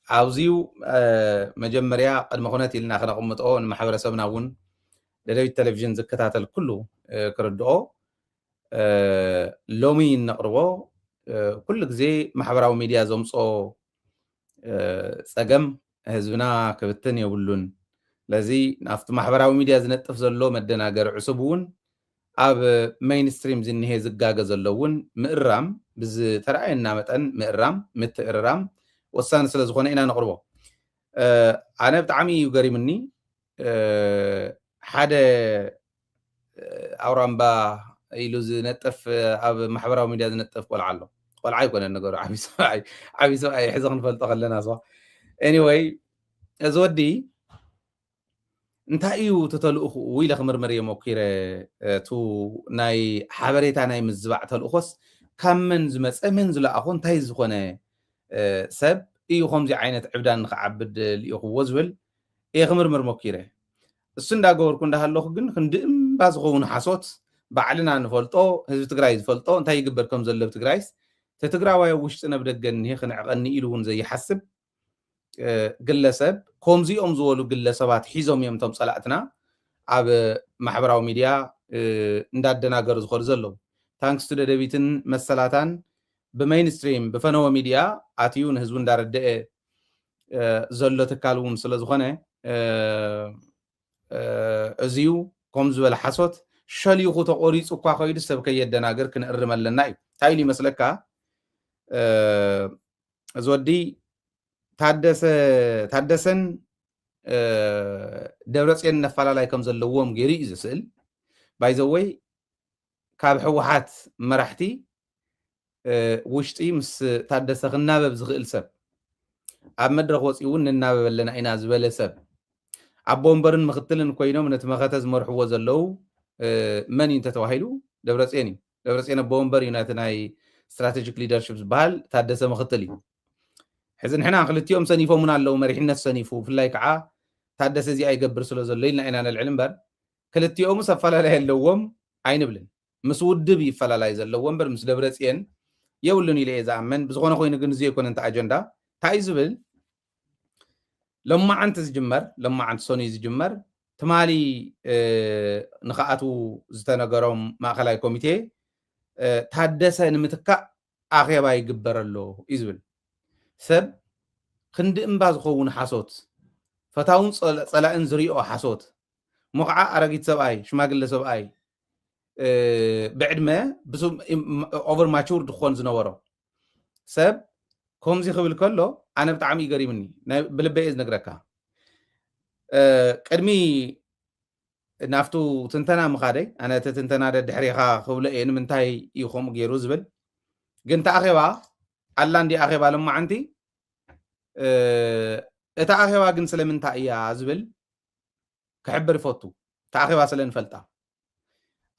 ኣብዚዩ መጀመርያ ቅድመ ኩነት ኢልና ክነቕምጦ ንማሕበረሰብና እውን ደደቢት ቴሌቪዥን ዝከታተል ኩሉ ክርድኦ፣ ሎሚ እነቕርቦ ኩሉ ግዜ ማሕበራዊ ሚድያ ዘምፅኦ ፀገም ህዝብና ክብትን የብሉን። ስለዚ ናብቲ ማሕበራዊ ሚድያ ዝነጥፍ ዘሎ መደናገሪ ዕሱብ እውን ኣብ ሜይንስትሪም ዝኒሄ ዝጋገ ዘሎ እውን ምእራም ብዝተረኣየና መጠን ምእራም ምትእርራም ወሳኒ ስለ ዝኾነ ኢና ነቕርቦ። ኣነ ብጣዕሚ እዩ ገሪምኒ። ሓደ ኣውራምባ ኢሉ ዝነጥፍ ኣብ ማሕበራዊ ሚድያ ዝነጥፍ ቆልዓ ኣሎ። ቆልዓ ኣይኮነን ነገሩ፣ ዓብዪ ሰብኣይ፣ ዓብዪ ሰብኣይ ሕዚ ክንፈልጦ ከለና ስ anyway፣ እዚ ወዲ እንታይ እዩ እቲ ተልእኹ ኢለ ክምርምር እየ ሞኪረ። እቲ ናይ ሓበሬታ ናይ ምዝባዕ ተልእኾስ ካብ መን ዝመፀ፣ መን ዝለኣኾ፣ እንታይ ዝኾነ ሰብ እዩ ከምዚ ዓይነት ዕብዳን ንክዓብድ ልኢኽዎ ዝብል እየ ክምርምር ሞኪረ። እሱ እንዳገበርኩ እንዳሃለኹ ግን ክንዲ እምባ ዝኸውን ሓሶት ባዕልና ንፈልጦ፣ ህዝቢ ትግራይ ዝፈልጦ፣ እንታይ ይግበር ከም ዘሎ ኣብ ትግራይስ፣ እቲ ትግራዋይ ኣብ ውሽጥን ኣብ ደገን እኒሄ ክንዕቐኒ ኢሉ እውን ዘይሓስብ ግለሰብ፣ ከምዚኦም ዝበሉ ግለሰባት ሒዞም እዮም እቶም ፀላእትና ኣብ ማሕበራዊ ሚድያ እንዳደናገሩ ዝኸዱ ዘለዉ። ታንክስ ቱ ደደቢትን መሰላታን ብሜይንስትሪም ብፈነወ ሚድያ ኣትዩ ንህዝቡ እንዳረደአ ዘሎ ትካል እውን ስለ ዝኾነ፣ እዚዩ ከም ዝበለ ሓሶት ሸሊኹ ተቆሪፁ እኳ ከይዱ ሰብ ከየደናግር ክንእርም ኣለና እዩ። እንታይ ኢሉ ይመስለካ? እዚ ወዲ ታደሰ፣ ታደሰን ደብረፅዮን ነፈላላይ ከም ዘለዎም ገይሩ እዩ ዝስእል። ባይዘወይ ካብ ህወሓት መራሕቲ ውሽጢ ምስ ታደሰ ክናበብ ዝኽእል ሰብ፣ ኣብ መድረኽ ወፂኡ እውን ንናበብ ኣለና ኢና ዝበለ ሰብ፣ ኣቦ ወንበርን ምክትልን ኮይኖም ነቲ መኸተ ዝመርሕዎ ዘለዉ መን እዩ እንተተባሂሉ፣ ደብረፅዮን እዩ። ደብረፅዮን ኣቦ ወንበር እዩ፣ ነቲ ናይ ስትራቴጂክ ሊደርሽፕ ዝበሃል፣ ታደሰ ምክትል እዩ። ሕዚ ንሕና ክልቲኦም ሰኒፎም እውን ኣለዉ፣ መሪሕነት ሰኒፉ፣ ብፍላይ ከዓ ታደሰ እዚኣ ይገብር ስለ ዘሎ ኢልና ኢና ነልዕል እምበር፣ ክልቲኦምስ ኣፈላላይ ኣለዎም ኣይንብልን። ምስ ውድብ ይፈላላይ ዘለዎ እምበር ምስ ደብረፅዮን የብሉን ኢለ እየ ዝኣምን። ብዝኾነ ኮይኑ ግን እዚ ኣይኮነን እቲ ኣጀንዳ። እንታይ እዩ ዝብል፣ ሎማዓንቲ ዝጅመር፣ ሎማዓንቲ ሰኑይ ዝጅመር፣ ትማሊ ንክኣትዉ ዝተነገሮም ማእኸላይ ኮሚቴ ታደሰ ንምትካእ ኣኼባ ይግበር ኣሎ እዩ ዝብል። ሰብ ክንዲ እምባ ዝኸውን ሓሶት፣ ፈታውን ፀላእን ዝሪኦ ሓሶት፣ ሞኽዓ ኣረጊት ሰብኣይ፣ ሽማግለ ሰብኣይ፣ ብዕድመ ኦቨር ማቹርድ ክኾን ዝነበሮ ሰብ ከምዚ ክብል ከሎ ኣነ ብጣዕሚ ይገሪምኒ። ብልበ እየ ዝነግረካ። ቅድሚ ናብቱ ትንተና ምኻደይ፣ ኣነ እቲ ትንተና ደድሕሪኻ ክብሎ እየ፣ ንምንታይ እዩ ከምኡ ገይሩ ዝብል። ግን እቲ ኣኼባ ኣላ እንዲ ኣኼባ ለማዓንቲ፣ እታ ኣኼባ ግን ስለምንታይ እያ ዝብል ክሕብር ይፈቱ። እታ ኣኼባ ስለ ንፈልጣ።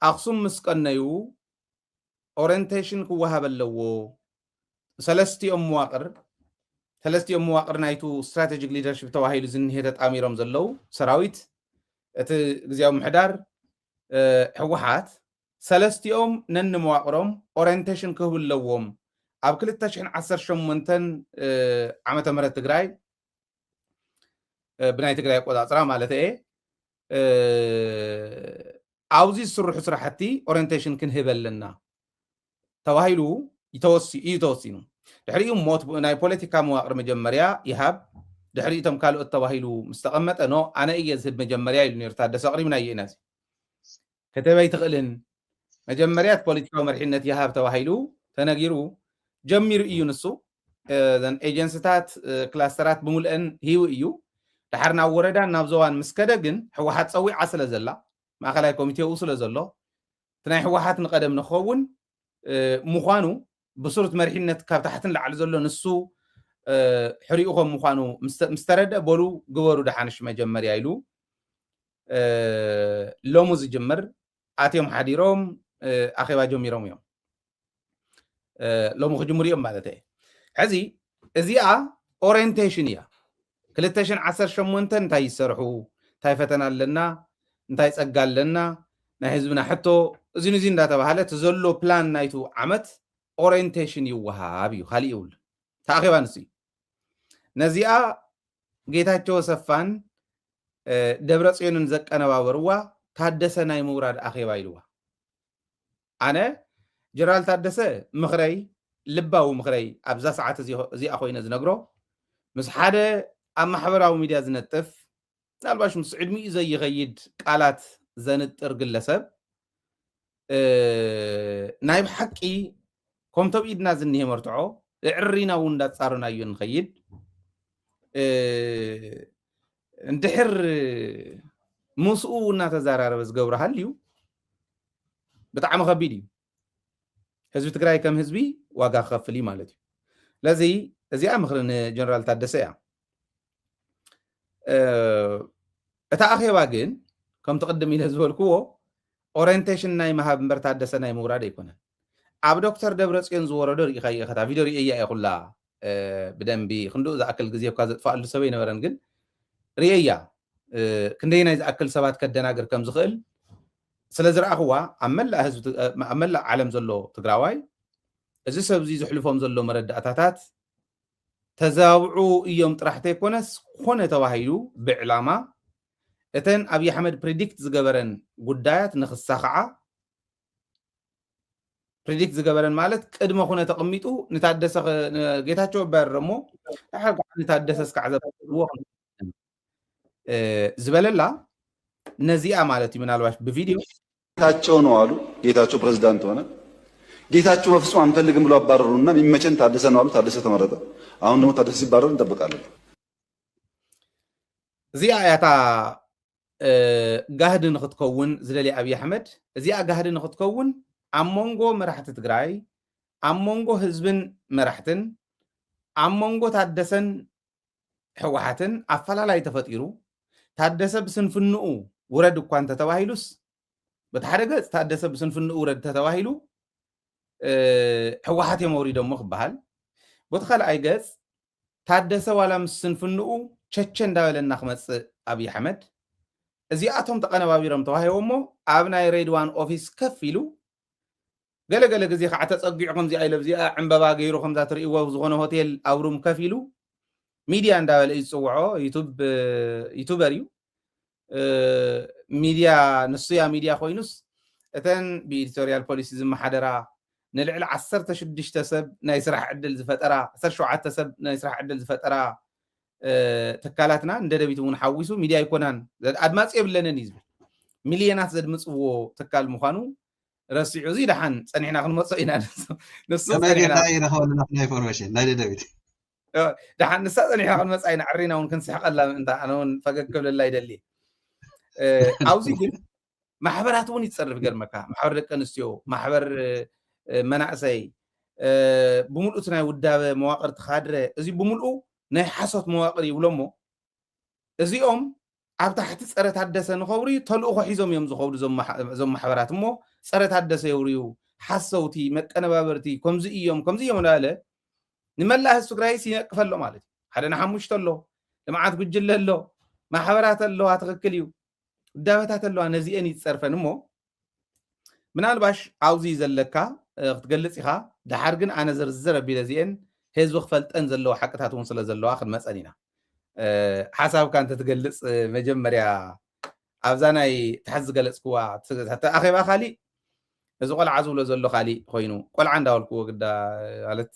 ኣኽሱም ምስ ቀነዩ ኦሪንቴሽን ክወሃብ ኣለዎ። ሰለስቲኦም መዋቕር፣ ሰለስቲኦም መዋቕር ናይቱ ስትራቴጂክ ሊደርሽፕ ተባሂሉ ዝኒሄ ተጣሚሮም ዘለዉ ሰራዊት፣ እቲ ግዝያዊ ምሕዳር፣ ህወሓት፣ ሰለስቲኦም ነንመዋቕሮም ኦሪንቴሽን ክህቡ ኣለዎም። ኣብ ክልተ ሽሕን ዓሰርተ ሸሞንተን ዓመተ ምህረት ትግራይ፣ ብናይ ትግራይ ኣቆፃፅራ ማለት እየ፣ ኣብዚ ዝስርሑ ስራሕቲ ኦሪንቴሽን ክንህብ ኣለና ተባሂሉ እዩ ተወሲኑ። ድሕሪኡ ሞት ናይ ፖለቲካ መዋቕር መጀመርያ ይሃብ፣ ድሕሪኡ እቶም ካልኦት ተባሂሉ ምስ ተቐመጠ፣ ኖ፣ ኣነ እየ ዝህብ መጀመርያ ኢሉ ነይሩ ታደሰ። ኣቕሪብናዮ ኢና። እዚ ክትህብ ኣይትኽእልን፣ መጀመርያ እቲ ፖለቲካዊ መሪሕነት ይሃብ ተባሂሉ ተነጊሩ ጀሚሩ እዩ። ንሱ እዘን ኤጀንስታት፣ ክላስተራት ብምልአን ሂቡ እዩ። ድሓር ናብ ወረዳን ናብ ዞባን ምስ ከደ ግን ህወሓት ፀዊዓ ስለ ዘላ፣ ማእኸላይ ኮሚቴኡ ስለ ዘሎ፣ እቲ ናይ ህወሓት ንቀደም ንክኸውን ምዃኑ ብሱር እቲ መሪሕነት ካብ ታሕቲ ንላዕሊ ዘሎ ንሱ ሕሪኡ ከም ምዃኑ ምስ ተረድአ፣ በሉ ግበሩ ደሓንሽ መጀመርያ ኢሉ ሎሚ ዝጅምር ኣትዮም ሓዲሮም ኣኼባ ጀሚሮም እዮም። ሎሚ ክጅምሩ እዮም ማለት እየ። ሕዚ እዚኣ ኦሪንቴሽን እያ። ክልተ ሽሕን ዓሰርተ ሸሞንተን እንታይ ይሰርሑ፣ እንታይ ፈተና ኣለና፣ እንታይ ፀጋ ኣለና፣ ናይ ህዝብና ሕቶ፣ እዚን እዚ እንዳተባሃለ እቲ ዘሎ ፕላን ናይቱ ዓመት ኦሪንቴሽን ይወሃብ እዩ። ካሊእ ይብሉ። ተኣኼባ ንሱ እዩ። ነዚኣ ጌታቸው ኣሰፋን ደብረፅዮንን ዘቀነባበርዋ ታደሰ ናይ ምውራድ ኣኼባ ኢልዋ። ኣነ ጀነራል ታደሰ ምኽረይ፣ ልባዊ ምኽረይ ኣብዛ ሰዓት እዚኣ ኮይነ ዝነግሮ፣ ምስ ሓደ ኣብ ማሕበራዊ ሚድያ ዝነጥፍ፣ ምናልባሽ ምስ ዕድሚኡ ዘይኸይድ ቃላት ዘንጥር ግለሰብ፣ ናይ ብሓቂ ከምቶም ኢድና ዝኒሄ መርትዖ፣ እዕሪና እውን እንዳጻረናዮ ንኸይድ፣ እንድሕር ምስኡ እናተዘራረበ ዝገብሮ ሃልዩ፣ ብጣዕሚ ከቢድ እዩ። ህዝቢ ትግራይ ከም ህዝቢ ዋጋ ክኸፍል እዩ ማለት እዩ። ስለዚ እዚኣ ምኽሪ ንጀነራል ታደሰ እያ። እታ ኣኼባ ግን ከምቲ ቅድም ኢለ ዝበልክዎ ኦሪንቴሽን ናይ ምሃብ እምበር ታደሰ ናይ ምውራድ ኣይኮነን። ኣብ ዶክተር ደብረፅዮን ዝወረዶ ርኢኻዮ ኢኻ፣ እታ ቪድዮ ርእየያ እየ ኩላ ብደንቢ ክንድኡ ዝኣክል ግዜ እኳ ዘጥፋኣሉ ሰብ ኣይነበረን፣ ግን ርእየያ ክንደየናይ ዝኣክል ሰባት ከደናግር ከም ዝኽእል ስለ ዝረኣኽዋ ኣብ መላእ ህዝቢ ኣብ መላእ ዓለም ዘሎ ትግራዋይ እዚ ሰብ እዚ ዝሕልፎም ዘሎ መረዳእታታት ተዛብዑ እዮም ጥራሕ ተይኮነስ ኮነ ተባሂሉ ብዕላማ እተን ኣብይ ኣሕመድ ፕሪዲክት ዝገበረን ጉዳያት ንክሳኽዓ ፕሪዲክት ዝገበረን ማለት ቅድመ ኩነ ተቐሚጡ ንታደሰ ጌታቸው ኣባርር እሞ ድሓር ከዓ ንታደሰ እስካዕ ዘባርርዎ ዝበለላ ነዚኣ ማለት እዩ። ምናልባሽ ብቪዲዮ ጌታቸው ነው አሉ። ጌታቸው ፕሬዝዳንት ሆነ። ጌታቸው በፍጹም አንፈልግም ብሎ አባረሩና የሚመቸን ታደሰ ነው አሉ። ታደሰ ተመረጠ። አሁን ደግሞ ታደሰ ሲባረር እንጠብቃለን። እዚኣ እያ እታ ጋህዲ ንክትከውን ዝደልየ ኣብይ ኣሕመድ። እዚኣ ጋህዲ ንክትከውን ኣብ መንጎ መራሕቲ ትግራይ፣ ኣብ መንጎ ህዝብን መራሕትን፣ ኣብ መንጎ ታደሰን ህወሓትን ኣፈላላይ ተፈጢሩ፣ ታደሰ ብስንፍንኡ ውረድ እኳ እንተተባሂሉስ፣ በቲ ሓደ ገፅ ታደሰ ብስንፍንኡ ውረድ እንተተባሂሉ ህወሓት እዮም ኣውሪዶሞ ክበሃል፣ በቲ ካልኣይ ገፅ ታደሰ ዋላ ምስ ስንፍንኡ ቸቸ እንዳበለና ክመፅእ ኣብይ ኣሕመድ እዚኣቶም ተቐነባቢሮም ተዋሂቦሞ ኣብ ናይ ሬድዋን ኦፊስ ከፍ ኢሉ ገለገለ ግዜ ከዓ ተፀጊዑ ከምዚኣ ኢለ ብዚኣ ዕምበባ ገይሩ ከምዛ ትርእይዎ ዝኾነ ሆቴል ኣብ ሩም ከፍ ኢሉ ሚድያ እንዳበለ እዩ ዝፅውዖ። ዩቱበር እዩ። ሚድያ ንሱያ ሚድያ ኮይኑስ እተን ብኤዲቶሪያል ፖሊሲ ዝመሓደራ ንልዕሊ ዓሰርተ ሽዱሽተ ሰብ ናይ ስራሕ ዕድል ዝፈጠራ ዓሰርተ ሸውዓተ ሰብ ናይ ስራሕ ዕድል ዝፈጠራ ትካላትና ንደደቢት እውን ሓዊሱ ሚድያ ኣይኮናን ኣድማፂ የብለንን እዩ ዝብል ሚልዮናት ዘድምፅዎ ትካል ምኳኑ ረሲዑ እዚ ደሓን ፀኒሕና ክንመፆ ኢና ንሱ ከመይ ጌርና ይረኸበልና ናይ ኢንፎርሜሽን ናይ ደደቢት ደሓን ንሳ ፀኒሕና ክንመፃ ኢና ዕሪና እውን ክንስሕቀላ ምእንታ ኣነ እውን ፈገግ ክብለላ ይደሊ ኣብዚ ግን ማሕበራት እውን ይፀርፍ ገርመካ ማሕበር ደቂ ኣንስትዮ ማሕበር መናእሰይ ብምልኡት ናይ ውዳበ መዋቅር ትካድረ እዚ ብምልኡ ናይ ሓሶት መዋቅር ይብሎ እሞ እዚኦም ኣብ ታሕቲ ፀረ ታደሰ ንኸብሩ ተልእኾ ሒዞም እዮም ዝኸብሩ እዞም ማሕበራት እሞ ፀረ ታደሰ የውርዩ ሓሰውቲ መቀነባበርቲ ከምዚ እዮም ከምዚ እዮም እንዳለ ንመላእ ህዝቢ ትግራይስ ይነቅፈ ኣሎ ማለት እዩ ሓደ ንሓሙሽተ ኣሎ ልምዓት ጉጅለ ኣሎ ማሕበራት ኣለዋ ትኽክል እዩ ውዳበታት ኣለዋ ነዚአን ይፀርፈን እሞ ምናልባሽ ኣብዚ ዘለካ ክትገልፅ ኢኻ ድሓር ግን ኣነ ዝርዝር ኣቢለ እዚአን ህዝቢ ክፈልጠን ዘለዎ ሓቅታት እውን ስለ ዘለዋ ክንመፀን ኢና ሓሳብካ እንተትገልፅ መጀመርያ ኣብዛ ናይ ትሓዝ ዝገለፅክዋ ኣኼባ ካሊእ እዚ ቆልዓ ዝብሎ ዘሎ ካሊእ ኮይኑ ቆልዓ እንዳበልክዎ ግዳ ማለት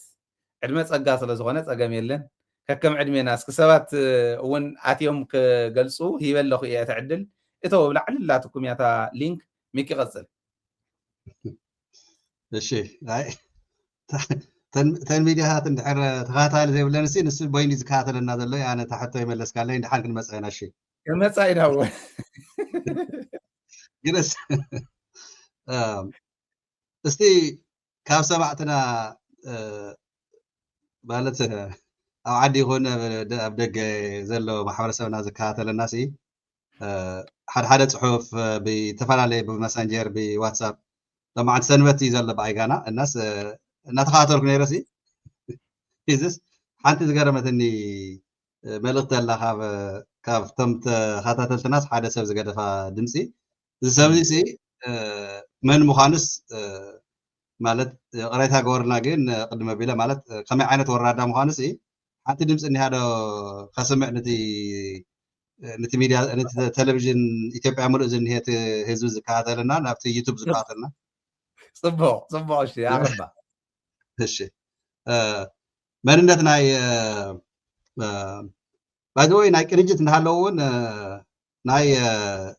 ዕድመ ፀጋ ስለ ዝኾነ ፀገም የለን ከከም ዕድሜና እስኪ ሰባት እውን ኣትዮም ክገልፁ ሂበ ኣለኹ እየ እቲ ዕድል እተው ብላዕሊ ላትኩም እያ እታ ሊንክ ሚኪ ቀፅል እሺ ተን ሚድያታት እንድሕር ተኸታታሊ ዘይብለን ሲ ንሱ ቦይኒ ዝከታተለና ዘሎ ኣነ ታሕቶ ይመለስካለይ ድሓን ክንመፀ ኢና እሺ ክመፃ ኢና እወ ግደስ እስቲ ካብ ሰማዕትና ማለት ኣብ ዓዲ ይኹን ኣብ ደገ ዘሎ ማሕበረሰብና ዝከታተለና ሲ ሓደ ሓደ ፅሑፍ ብዝተፈላለየ ብመሰንጀር ብዋትሳፕ ሎማዓንቲ ሰንበት እዩ ዘሎ ብኣይጋና እናስ እናተኸታተልኩ ነይረ ሲ ሒዝስ ሓንቲ ዝገረመትኒ መልእክቲ ኣላ ካብቶም ተኸታተልትናስ ሓደ ሰብ ዝገደፋ ድምፂ እዚ ሰብ እዚ መን ምዃኑስ ማለት ቅሬታ ገበርና ግን ቅድሚ ኣቢለ ማለት ከመይ ዓይነት ወራዳ ምዃኑ ሲ ሓንቲ ድምፂ እኒሃ ዶ ከስምዕ ነቲ ነቲ ሚድያ ነቲ ቴሌቪዥን ኢትዮጵያ ምሉእ ዝኒሄ እቲ ህዝቢ ዝከታተልና ናብቲ ዩቱብ ዝከታተልና ፅቡቅ ፅቡቅ እሺ ኣቐባ እሺ መንነት ናይ ባይዘወይ ናይ ቅንጅት እንዳሃለዎ እውን ናይ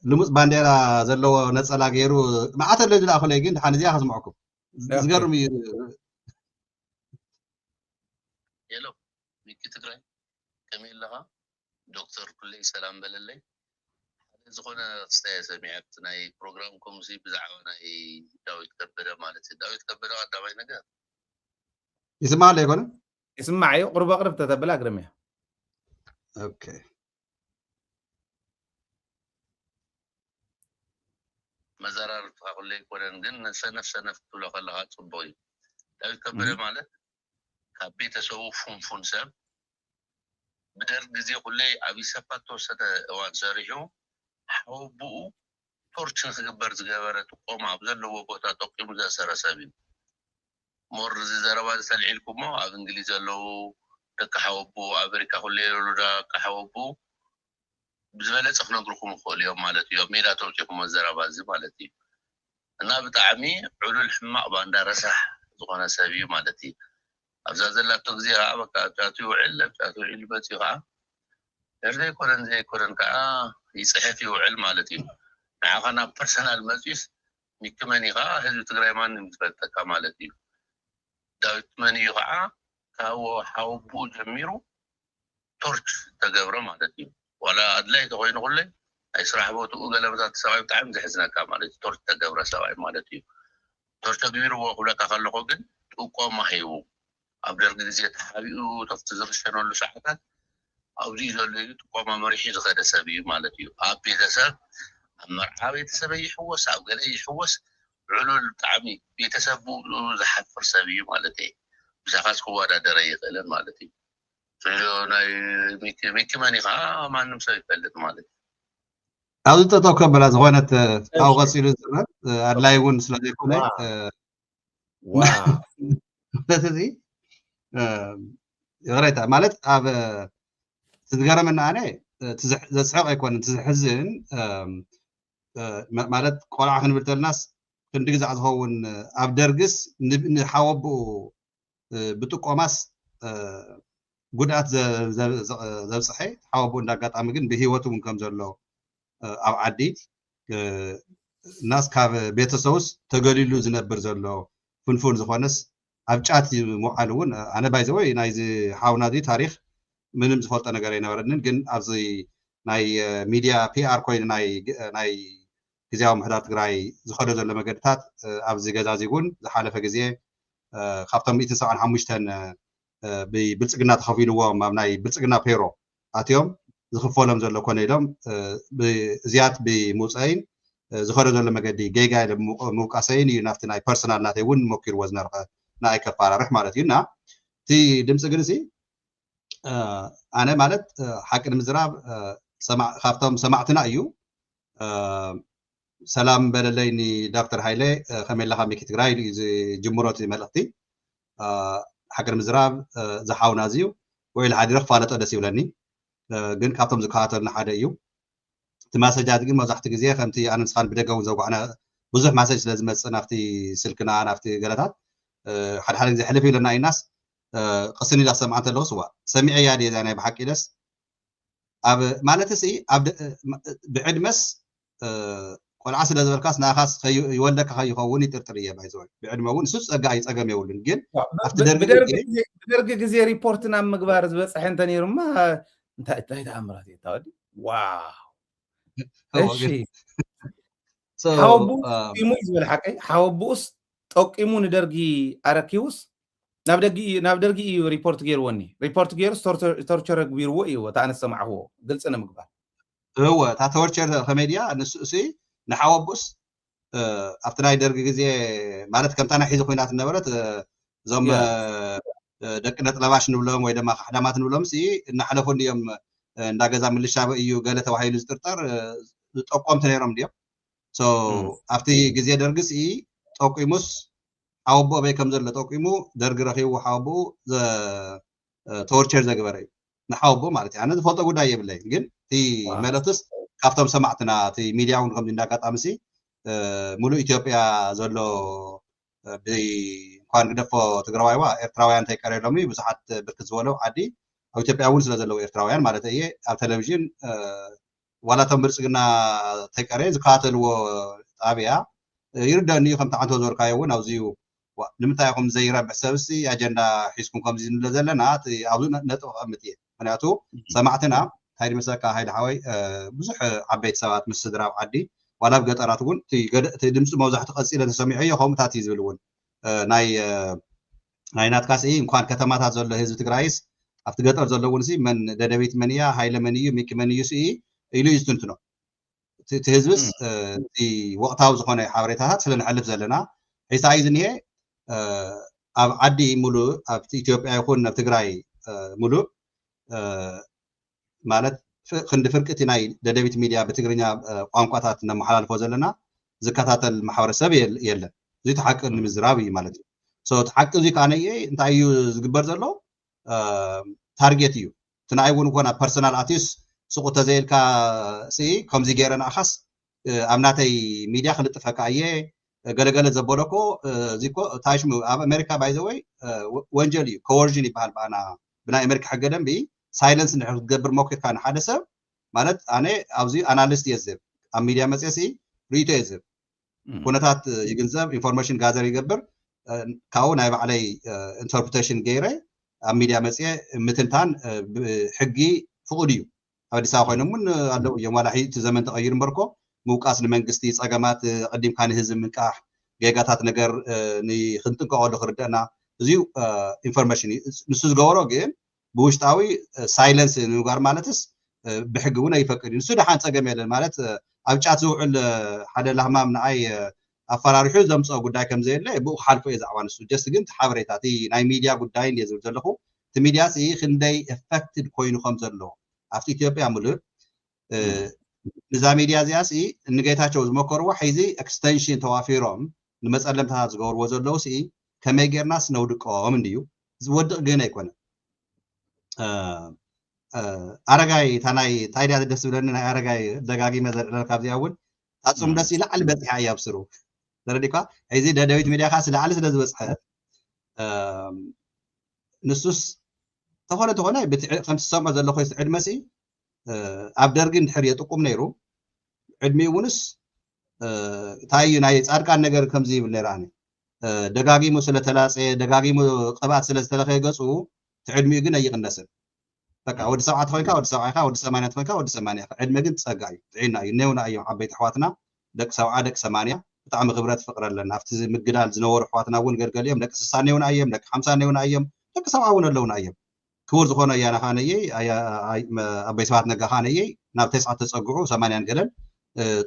ልሙፅ ባንዴራ ዘለዎ ነፀላ ገይሩ መዓት ኣሎ ዝለኣኹለይ ግን ድሓን እዚኣ ከስምዐኩም ዝገርም እዩ ሄሎ ሚኪ ትግራይ ከመይ ኣለኻ ዶክተር ኩለይ ሰላም በለለይ ሓደ ዝኾነ ክስታይ ሰሚዐ ኣብቲ ናይ ፕሮግራም ኮምሲ ብዛዕባ ናይ ዳዊት ከበደ ማለት እዩ ዳዊት ከበደ ቀዳማይ ነገር ይስማዕ ኣሎ ይኮነ ይስማዕ እዩ ቅርብ ቅርብ ተተብላ ግርም እያ ኦኬ መዘራርብትኻ ኩለ ኣይኮነን ግን ሰነፍ ሰነፍ ክትብሎ ከለካ ፅቡቅ እዩ ዳዊት ከበደ ማለት ካብ ቤተሰቡ ፉንፉን ሰብ ብደርግ ግዜ ኩለይ ኣብ ኢሰፓ ተወሰነ እዋን ሰሪሑ ሓወብኡ ቶርች ንክግበር ዝገበረ ጥቆማ ኣብ ዘለዎ ቦታ ጠቂሙ ዘእሰረ ሰብ እዩ ሞር እዚ ዘረባ እዚ ሰልዒልኩሞ ኣብ እንግሊዝ ዘለዉ ደቂ ሓወብኡ ኣሜሪካ ኩለይ ዘለዉ ደቂ ሓወብኡ ብዝበለፀ ክነግርኩም ይኽእሉ እዮም ማለት እዩ ኣብ ሜዳ ተውፂኹሞ ዘረባ እዚ ማለት እዩ እና ብጣዕሚ ዕሉል ሕማቕ ባንዳ ረሳሕ ዝኾነ ሰብ እዩ ማለት እዩ ኣብዛ ዘላቶ ግዜ ከዓ በቃ ኣብጫቱ ይውዕል ኣብጫቱ ይውዕል መፅኡ ከዓ ደር ዘይኮነን ዘይኮነን ከዓ ይፅሕፍ ይውዕል ማለት እዩ ንዓኻ ናብ ፐርሰናል መፅኡስ ሚኪ መን ኢኻ ህዝቢ ትግራይ ማንም ዝፈልጠካ ማለት እዩ ዳዊት መን እዩ ከዓ ካብ ሓወብኡ ጀሚሩ ቶርች ተገብረ ማለት እዩ ዋላ ኣድላይ ተኮይኑ ኩለይ ናይ ስራሕ ቦትኡ ገለመታት ሰብኣይ ብጣዕሚ ዘሕዝነካ ማለት እዩ ቶርች ተገብረ ሰብኣይ ማለት እዩ ቶርች ተግቢርዎ ክብለካ ከለኩ ግን ጥቆማ ሂቡ ኣብ ደርጊ ግዜ ተሓቢኡ ተፍቲ ዝርሸነሉ ሰዓታት ኣብዚ ዘሎ እዩ ጥቆማ መሪሑ ዝኸደ ሰብ እዩ ማለት እዩ ኣብ ቤተሰብ ኣብ መርዓ ቤተሰበይ ይሕወስ ኣብ ገለ ይሕወስ ዕሉል ብጣዕሚ ቤተሰብ ብኡ ዝሓፍር ሰብ እዩ ማለት እዩ ብሳኻስ ክወዳደር ኣይኽእልን ማለት እዩ ናይ ሚኪ መን ከዓ ማንም ሰብ ይፈልጥ ማለት እዩ ኣብዚ ጠጠው ከበላ ዝኾነት ካብኡ ቀፂሉ ዝፅበት ኣድላይ እውን ስለዘይኮነ ማለት እዚ ይቕሬታ ማለት ኣብ ዝገረመና ኣነ ዘስሕቕ ኣይኮነን ትዝሕዝን ማለት ቆልዓ ክንብል ተልናስ ክንዲ ግዛዕ ዝኸውን ኣብ ደርግስ ንሓወብኡ ብጥቆማስ ጉድኣት ዘብፅሐ ሓወብኡ እንዳጋጣሚ ግን ብሂወት እውን ከም ዘሎ ኣብ ዓዲ እናስ ካብ ቤተሰቡስ ተገሊሉ ዝነብር ዘሎ ፍንፉን ዝኾነስ ኣብ ጫት ምውዓል እውን ኣነ ባይዘወይ ናይዚ ሓውና እዚ ታሪክ ምንም ዝፈልጦ ነገር ኣይነበረንን ግን ኣብዚ ናይ ሚድያ ፒኣር ኮይኑ ናይ ግዝያዊ ምሕዳር ትግራይ ዝኸዶ ዘሎ መገድታት ኣብዚ ገዛ እዚ እውን ዝሓለፈ ግዜ ካብቶም ሚእትን ሰብዓን ሓሙሽተን ብብልፅግና ተኸፊልዎም ኣብ ናይ ብልፅግና ፔሮ ኣትዮም ዝኽፈሎም ዘሎ ኮነ ኢሎም እዚያት ብምውፀይን ዝኸዶ ዘሎ መገዲ ጌጋ ኢለ ምውቃሰይን እዩ ናብቲ ናይ ፐርሰናል ናተይ እውን ሞኪርዎ ዝነበረ ንኣይ ከፋራርሕ ማለት እዩ እና እቲ ድምፂ ግን ሲ ኣነ ማለት ሓቂ ንምዝራብ ካብቶም ሰማዕትና እዩ ሰላም በለለይ ንዶክተር ሃይለ ከመይ ኣለኻ ሚኪ ትግራይ ኢሉ እዩ ዝጅምሮ እቲ መልእኽቲ ሓቂ ንምዝራብ ዝሓውና እዚ እዩ ውዒል ሓዲረ ክፋለጦ ደስ ይብለኒ ግን ካብቶም ዝከታተሉና ሓደ እዩ እቲ ማሰጃት ግን መብዛሕትኡ ግዜ ከምቲ ኣነ ንስኻን ብደገ እውን ዘውጋዕና ብዙሕ ማሰጅ ስለ ዝመፅእ ናብቲ ስልክና ናብቲ ገለታት ሓደ ሓደ ግዜ ሕልፍ ኢለና ኢናስ ቅስን ኢላ ሰምዓ እንተለኹስ ዋ ሰሚዐያ ድየ እዛ ናይ ብሓቂ ኢለስ ኣብ ማለት ሲ ኣብ ብዕድመስ ቆልዓ ስለ ዝበልካስ ንኣኻስ ይወልደካ ከይኸውን ይጥርጥር እየ ባይዘወይ ብዕድመ እውን እሱ ፀጋ እዩ ፀገም የብሉን ግን ኣብቲ ደርጊ ብደርጊ ግዜ ሪፖርት ናብ ምግባር ዝበፅሐ እንተ ነይሩማ እንታይ እንታይ ተኣምራት እዩ ታወዲ ዋው እሺ ሓወብኡ ጠቂሙ እዩ ዝበለ ሓቀይ ሓወብኡስ ጠቂሙ ንደርጊ ኣረኪቡስ ናብ ደርጊ እዩ ሪፖርት ገይርዎ እኒ ሪፖርት ገይሩስ ቶርቸር ኣግቢርዎ እዩ እታ ኣነ ዝሰማዕክዎ ግልፂ ንምግባር እወ እታ ቶርቸር ከመይ ድያ ንሱ እሲ ንሓወቡስ ኣብቲ ናይ ደርጊ ግዜ ማለት ከምታ ናይ ሒዚ ኮይናት ነበረት እዞም ደቂ ነጥለባሽ ንብሎም ወይ ድማ ካሕዳማት ንብሎም ሲ እናሕለፉ እዮም እንዳ ገዛ ምልሻበ እዩ ገለ ተባሂሉ ዝጥርጠር ዝጠቆምቲ ነይሮም ድዮም ኣብቲ ግዜ ደርጊ ሲ ጠቂሙስ ሓወቦ ኣበይ ከም ዘሎ ጠቂሙ ደርጊ ረኺቡ ሓወቦኡ ቶርቸር ዘግበረ እዩ። ንሓወቦ ማለት እዩ። ኣነ ዝፈልጦ ጉዳይ የብለይ፣ ግን እቲ መልእክትስ ካብቶም ሰማዕትና እቲ ሚድያ እውን ከምዚ እንዳጋጣሚ ሲ ሙሉእ ኢትዮጵያ ዘሎ እንኳን ግደፎ ትግራዋይዋ ኤርትራውያን እንተይቀረሎም ብዙሓት ብርክት ዝበለው ዓዲ ኣብ ኢትዮጵያ እውን ስለ ዘለዉ ኤርትራውያን ማለት እየ ኣብ ቴሌቪዥን ዋላ እቶም ብልፅግና ተይቀረ ዝከታተልዎ ጣብያ ይርደኒ እዩ። ከምቲ ዓንቶ ዝበልካዮ እውን ኣብዚ እዩ። ንምንታይ ኢኹም ዘይረብሕ ሰብሲ ኣጀንዳ ሒዝኩም ከምዚ ንብለ ዘለና ኣብዚ ነጥብ ከቐምጥ እየ። ምክንያቱ ሰማዕትና እንታይ ድመሰካ ሃይለ ሓወይ ብዙሕ ዓበይቲ ሰባት ምስ ስድራ ኣብ ዓዲ ዋላ ኣብ ገጠራት እውን እቲ ድምፂ መብዛሕቲ ቀፂለ ተሰሚዑ እዮ ከምኡታት እዩ ዝብል እውን ናይ ናይ ናትካ ስኢ እንኳን ከተማታት ዘሎ ህዝቢ ትግራይስ ኣብቲ ገጠር ዘሎ እውን ሲ መን ደደቢት መን እያ ሃይለ መን እዩ ሚኪ መን እዩ ስኢ ኢሉ እዩ ዝትንትኖ። እቲ ህዝብስ እቲ ወቅታዊ ዝኾነ ሓበሬታታት ስለ ንሕልፍ ዘለና ሒሳ እዩ ዝኒሄ። ኣብ ዓዲ ሙሉእ ኣብቲ ኢትዮጵያ ይኹን ኣብ ትግራይ ሙሉእ ማለት ክንዲ ፍርቂ እቲ ናይ ደደቢት ሚድያ ብትግርኛ ቋንቋታት ነመሓላልፎ ዘለና ዝከታተል ማሕበረሰብ የለን። እዚ እቲ ሓቂ ንምዝራብ እዩ ማለት እዩ። እቲ ሓቂ እዚ ከዓ ነየ እንታይ እዩ ዝግበር ዘሎ ታርጌት እዩ። እቲ ንኣይ እውን እኮ ናብ ፐርሰናል ኣትዩስ ስቁ ተዘይልካ ሲ ከምዚ ገይረ ንኣኻስ ኣብ ናተይ ሚድያ ክልጥፈካ እየ ገለገለ ዘበሎ እኮ እዚ እኮ ታሽሙ ኣብ ኣሜሪካ ባይዘወይ ወንጀል እዩ። ኮወርዥን ይበሃል ብኣና ብናይ ኣሜሪካ ሕገ ደንቢ ሳይለንስ እንድሕር ክትገብር ሞኪርካ ንሓደ ሰብ ማለት ኣነ ኣብዚ ኣናሊስት እየ ዝህብ ኣብ ሚድያ መፅየ ሲ ርእቶ እየ ዝህብ ኩነታት ይግንዘብ ኢንፎርሜሽን ጋዘር ይገብር ካብኡ ናይ ባዕለይ ኢንተርፕሬቴሽን ገይረ ኣብ ሚድያ መፅየ ምትንታን ሕጊ ፍቁድ እዩ። ኣብ ኣዲስ ኣበባ ኮይኖም እውን ኣለዉ እዮም ዋላ እቲ ዘመን ተቐይሩ እምበርኮ ምውቃስ ንመንግስቲ ፀገማት ቀዲምካ ንህዝቢ ምንቃሕ ጌጋታት ነገር ንክንጥንቀቐሉ ክርደአና እዚዩ ኢንፎርሜሽን እዩ። ንሱ ዝገበሮ ግን ብውሽጣዊ ሳይለንስ ንምግባር ማለትስ ብሕጊ እውን ኣይፈቅድ እዩ። ንሱ ደሓን ፀገም የለን ማለት ኣብ ጫት ዝውዕል ሓደ ላህማም ንኣይ ኣፈራሪሑ ዘምፅኦ ጉዳይ ከም ዘየለ ብኡ ክሓልፎ እየ ዛዕባ ንሱ ጀስት ግን እቲ ሓበሬታ እቲ ናይ ሚድያ ጉዳይ እንድየ ዝብል ዘለኹ እቲ ሚድያ ሲ ክንደይ ኤፈክትድ ኮይኑ ከም ዘሎ ኣብቲ ኢትዮጵያ ምሉእ ንዛ ሚድያ እዚኣ ሲ ንጌታቸው ዝመከርዎ ሕዚ ኤክስቴንሽን ተዋፊሮም ንመፀለምታታት ዝገብርዎ ዘለዉ ሲ ከመይ ጌርናስ ነውድቀኦም እንድዩ ዝወድቕ ግን ኣይኮነን። ኣረጋይ እታ ናይ እንታይ ድያ ደስ ዝብለኒ ናይ ኣረጋይ ደጋጊመ ዘልዕለልካ ኣብዚኣ እውን ኣፅም ደስ ይላዓል በፂሓ እያ ኣብ ስሩ ተረዲኳ እዚ ደደቢት ሚድያ ከዓ ስላዕሊ ስለ ዝበፅሐት ንሱስ ተኾነ ተኾነ ከምቲ ዝሰምዖ ዘለኹ ዕድመ ሲ ኣብ ደርጊ እንድሕር የጥቁም ነይሩ ዕድሚኡ እውንስ እንታይ እዩ ናይ ፃድቃን ነገር ከምዚ ይብል ነይረ ኣነ ደጋጊሙ ስለተላፀየ ደጋጊሙ ቅብኣት ስለዝተለኸየ ገፁ ትዕድሚኡ ግን ኣይቕነስን በቃ ወዲ ሰብዓ ተኮይንካ ወዲ ሰብዓ ኢካ ወዲ ሰማንያ ተኮይንካ ወዲ ሰማንያ ኢካ ዕድመ ግን ፀጋ እዩ ጥዒና እዩ እነውና እዮም ዓበይቲ ኣሕዋትና ደቂ ሰብዓ ደቂ ሰማንያ ብጣዕሚ ክብረት ፍቅሪ ኣለና ኣብቲ ምግዳል ዝነበሩ ኣሕዋትና እውን ገልገሊኦም ደቂ ስሳ እነውና እዮም ደቂ ሓምሳ እነውና እዮም ደቂ ሰብዓ እውን ኣለውና እዮም ክቡር ዝኾነ ኣያና ከዓ ነየይ ኣቦይ ስብሓት ነጋ ከዓ ነየይ ናብ ተስዓ ተፀግዑ ሰማንያን ገለን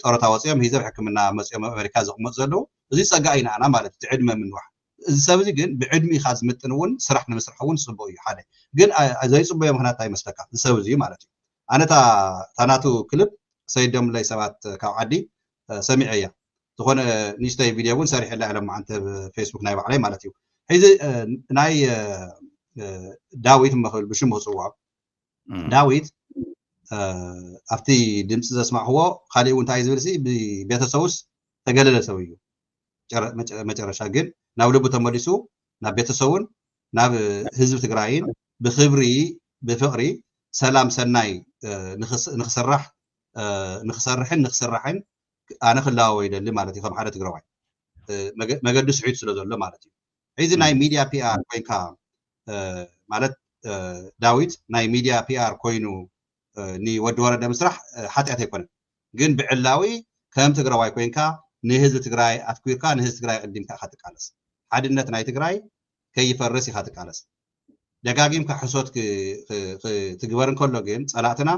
ጦረታ ወፂኦም ሂዘብ ሕክምና መፂኦም ኣብ ኣሜሪካ ዝቕመጡ ዘለዉ እዚ ፀጋ እዩ ንኣና ማለት እቲ ዕድመ ምንዋሕ እዚ ሰብ እዚ ግን ብዕድሚ ኢካ ዝምጥን እውን ስራሕ ንምስራሕ እውን ፅቡቅ እዩ ሓደ ግን ዘይፅቡዮ ምክንያት እንታይ ይመስለካ እዚ ሰብ እዚ ማለት እዩ ኣነ እታ ናቱ ክልብ ሰይዶምለይ ሰባት ካብ ዓዲ ሰሚዐ እያ ዝኾነ ንእሽተይ ቪድዮ እውን ሰሪሐላ እየ ሎማዓንቲ ፌስቡክ ናይ ባዕለይ ማለት እዩ ሕዚ ናይ ዳዊት መክብል ብሽሙ ክፅውዖ ዳዊት ኣብቲ ድምፂ ዘስማዕክዎ ካሊእ እውን እንታይ ዝብል ሲ ብቤተሰቡስ ተገለለ ሰብ እዩ መጨረሻ ግን ናብ ልቡ ተመሊሱ ናብ ቤተሰቡን ናብ ህዝቢ ትግራይን ብክብሪ ብፍቅሪ ሰላም ሰናይ ንክስራሕ ንክሰርሕን ንክስራሕን ኣነ ክለዋወ ይደሊ ማለት እዩ ከም ሓደ ትግራዋይ መገዲ ስሒቱ ስለ ዘሎ ማለት እዩ ሕዚ ናይ ሚድያ ፒኣር ኮይንካ ማለት ዳዊት ናይ ሚድያ ፒኣር ኮይኑ ንወዲ ወረደ ምስራሕ ሓጢኣት ኣይኮነን ግን ብዕላዊ ከም ትግራዋይ ኮይንካ ንህዝቢ ትግራይ ኣትኩርካ ንህዝቢ ትግራይ ቅዲምካ ኢካ ትቃለስ ሓድነት ናይ ትግራይ ከይፈርስ ኢካ ትቃለስ ደጋጊምካ ሕሶት ትግበር እንከሎ ግን ፀላእትና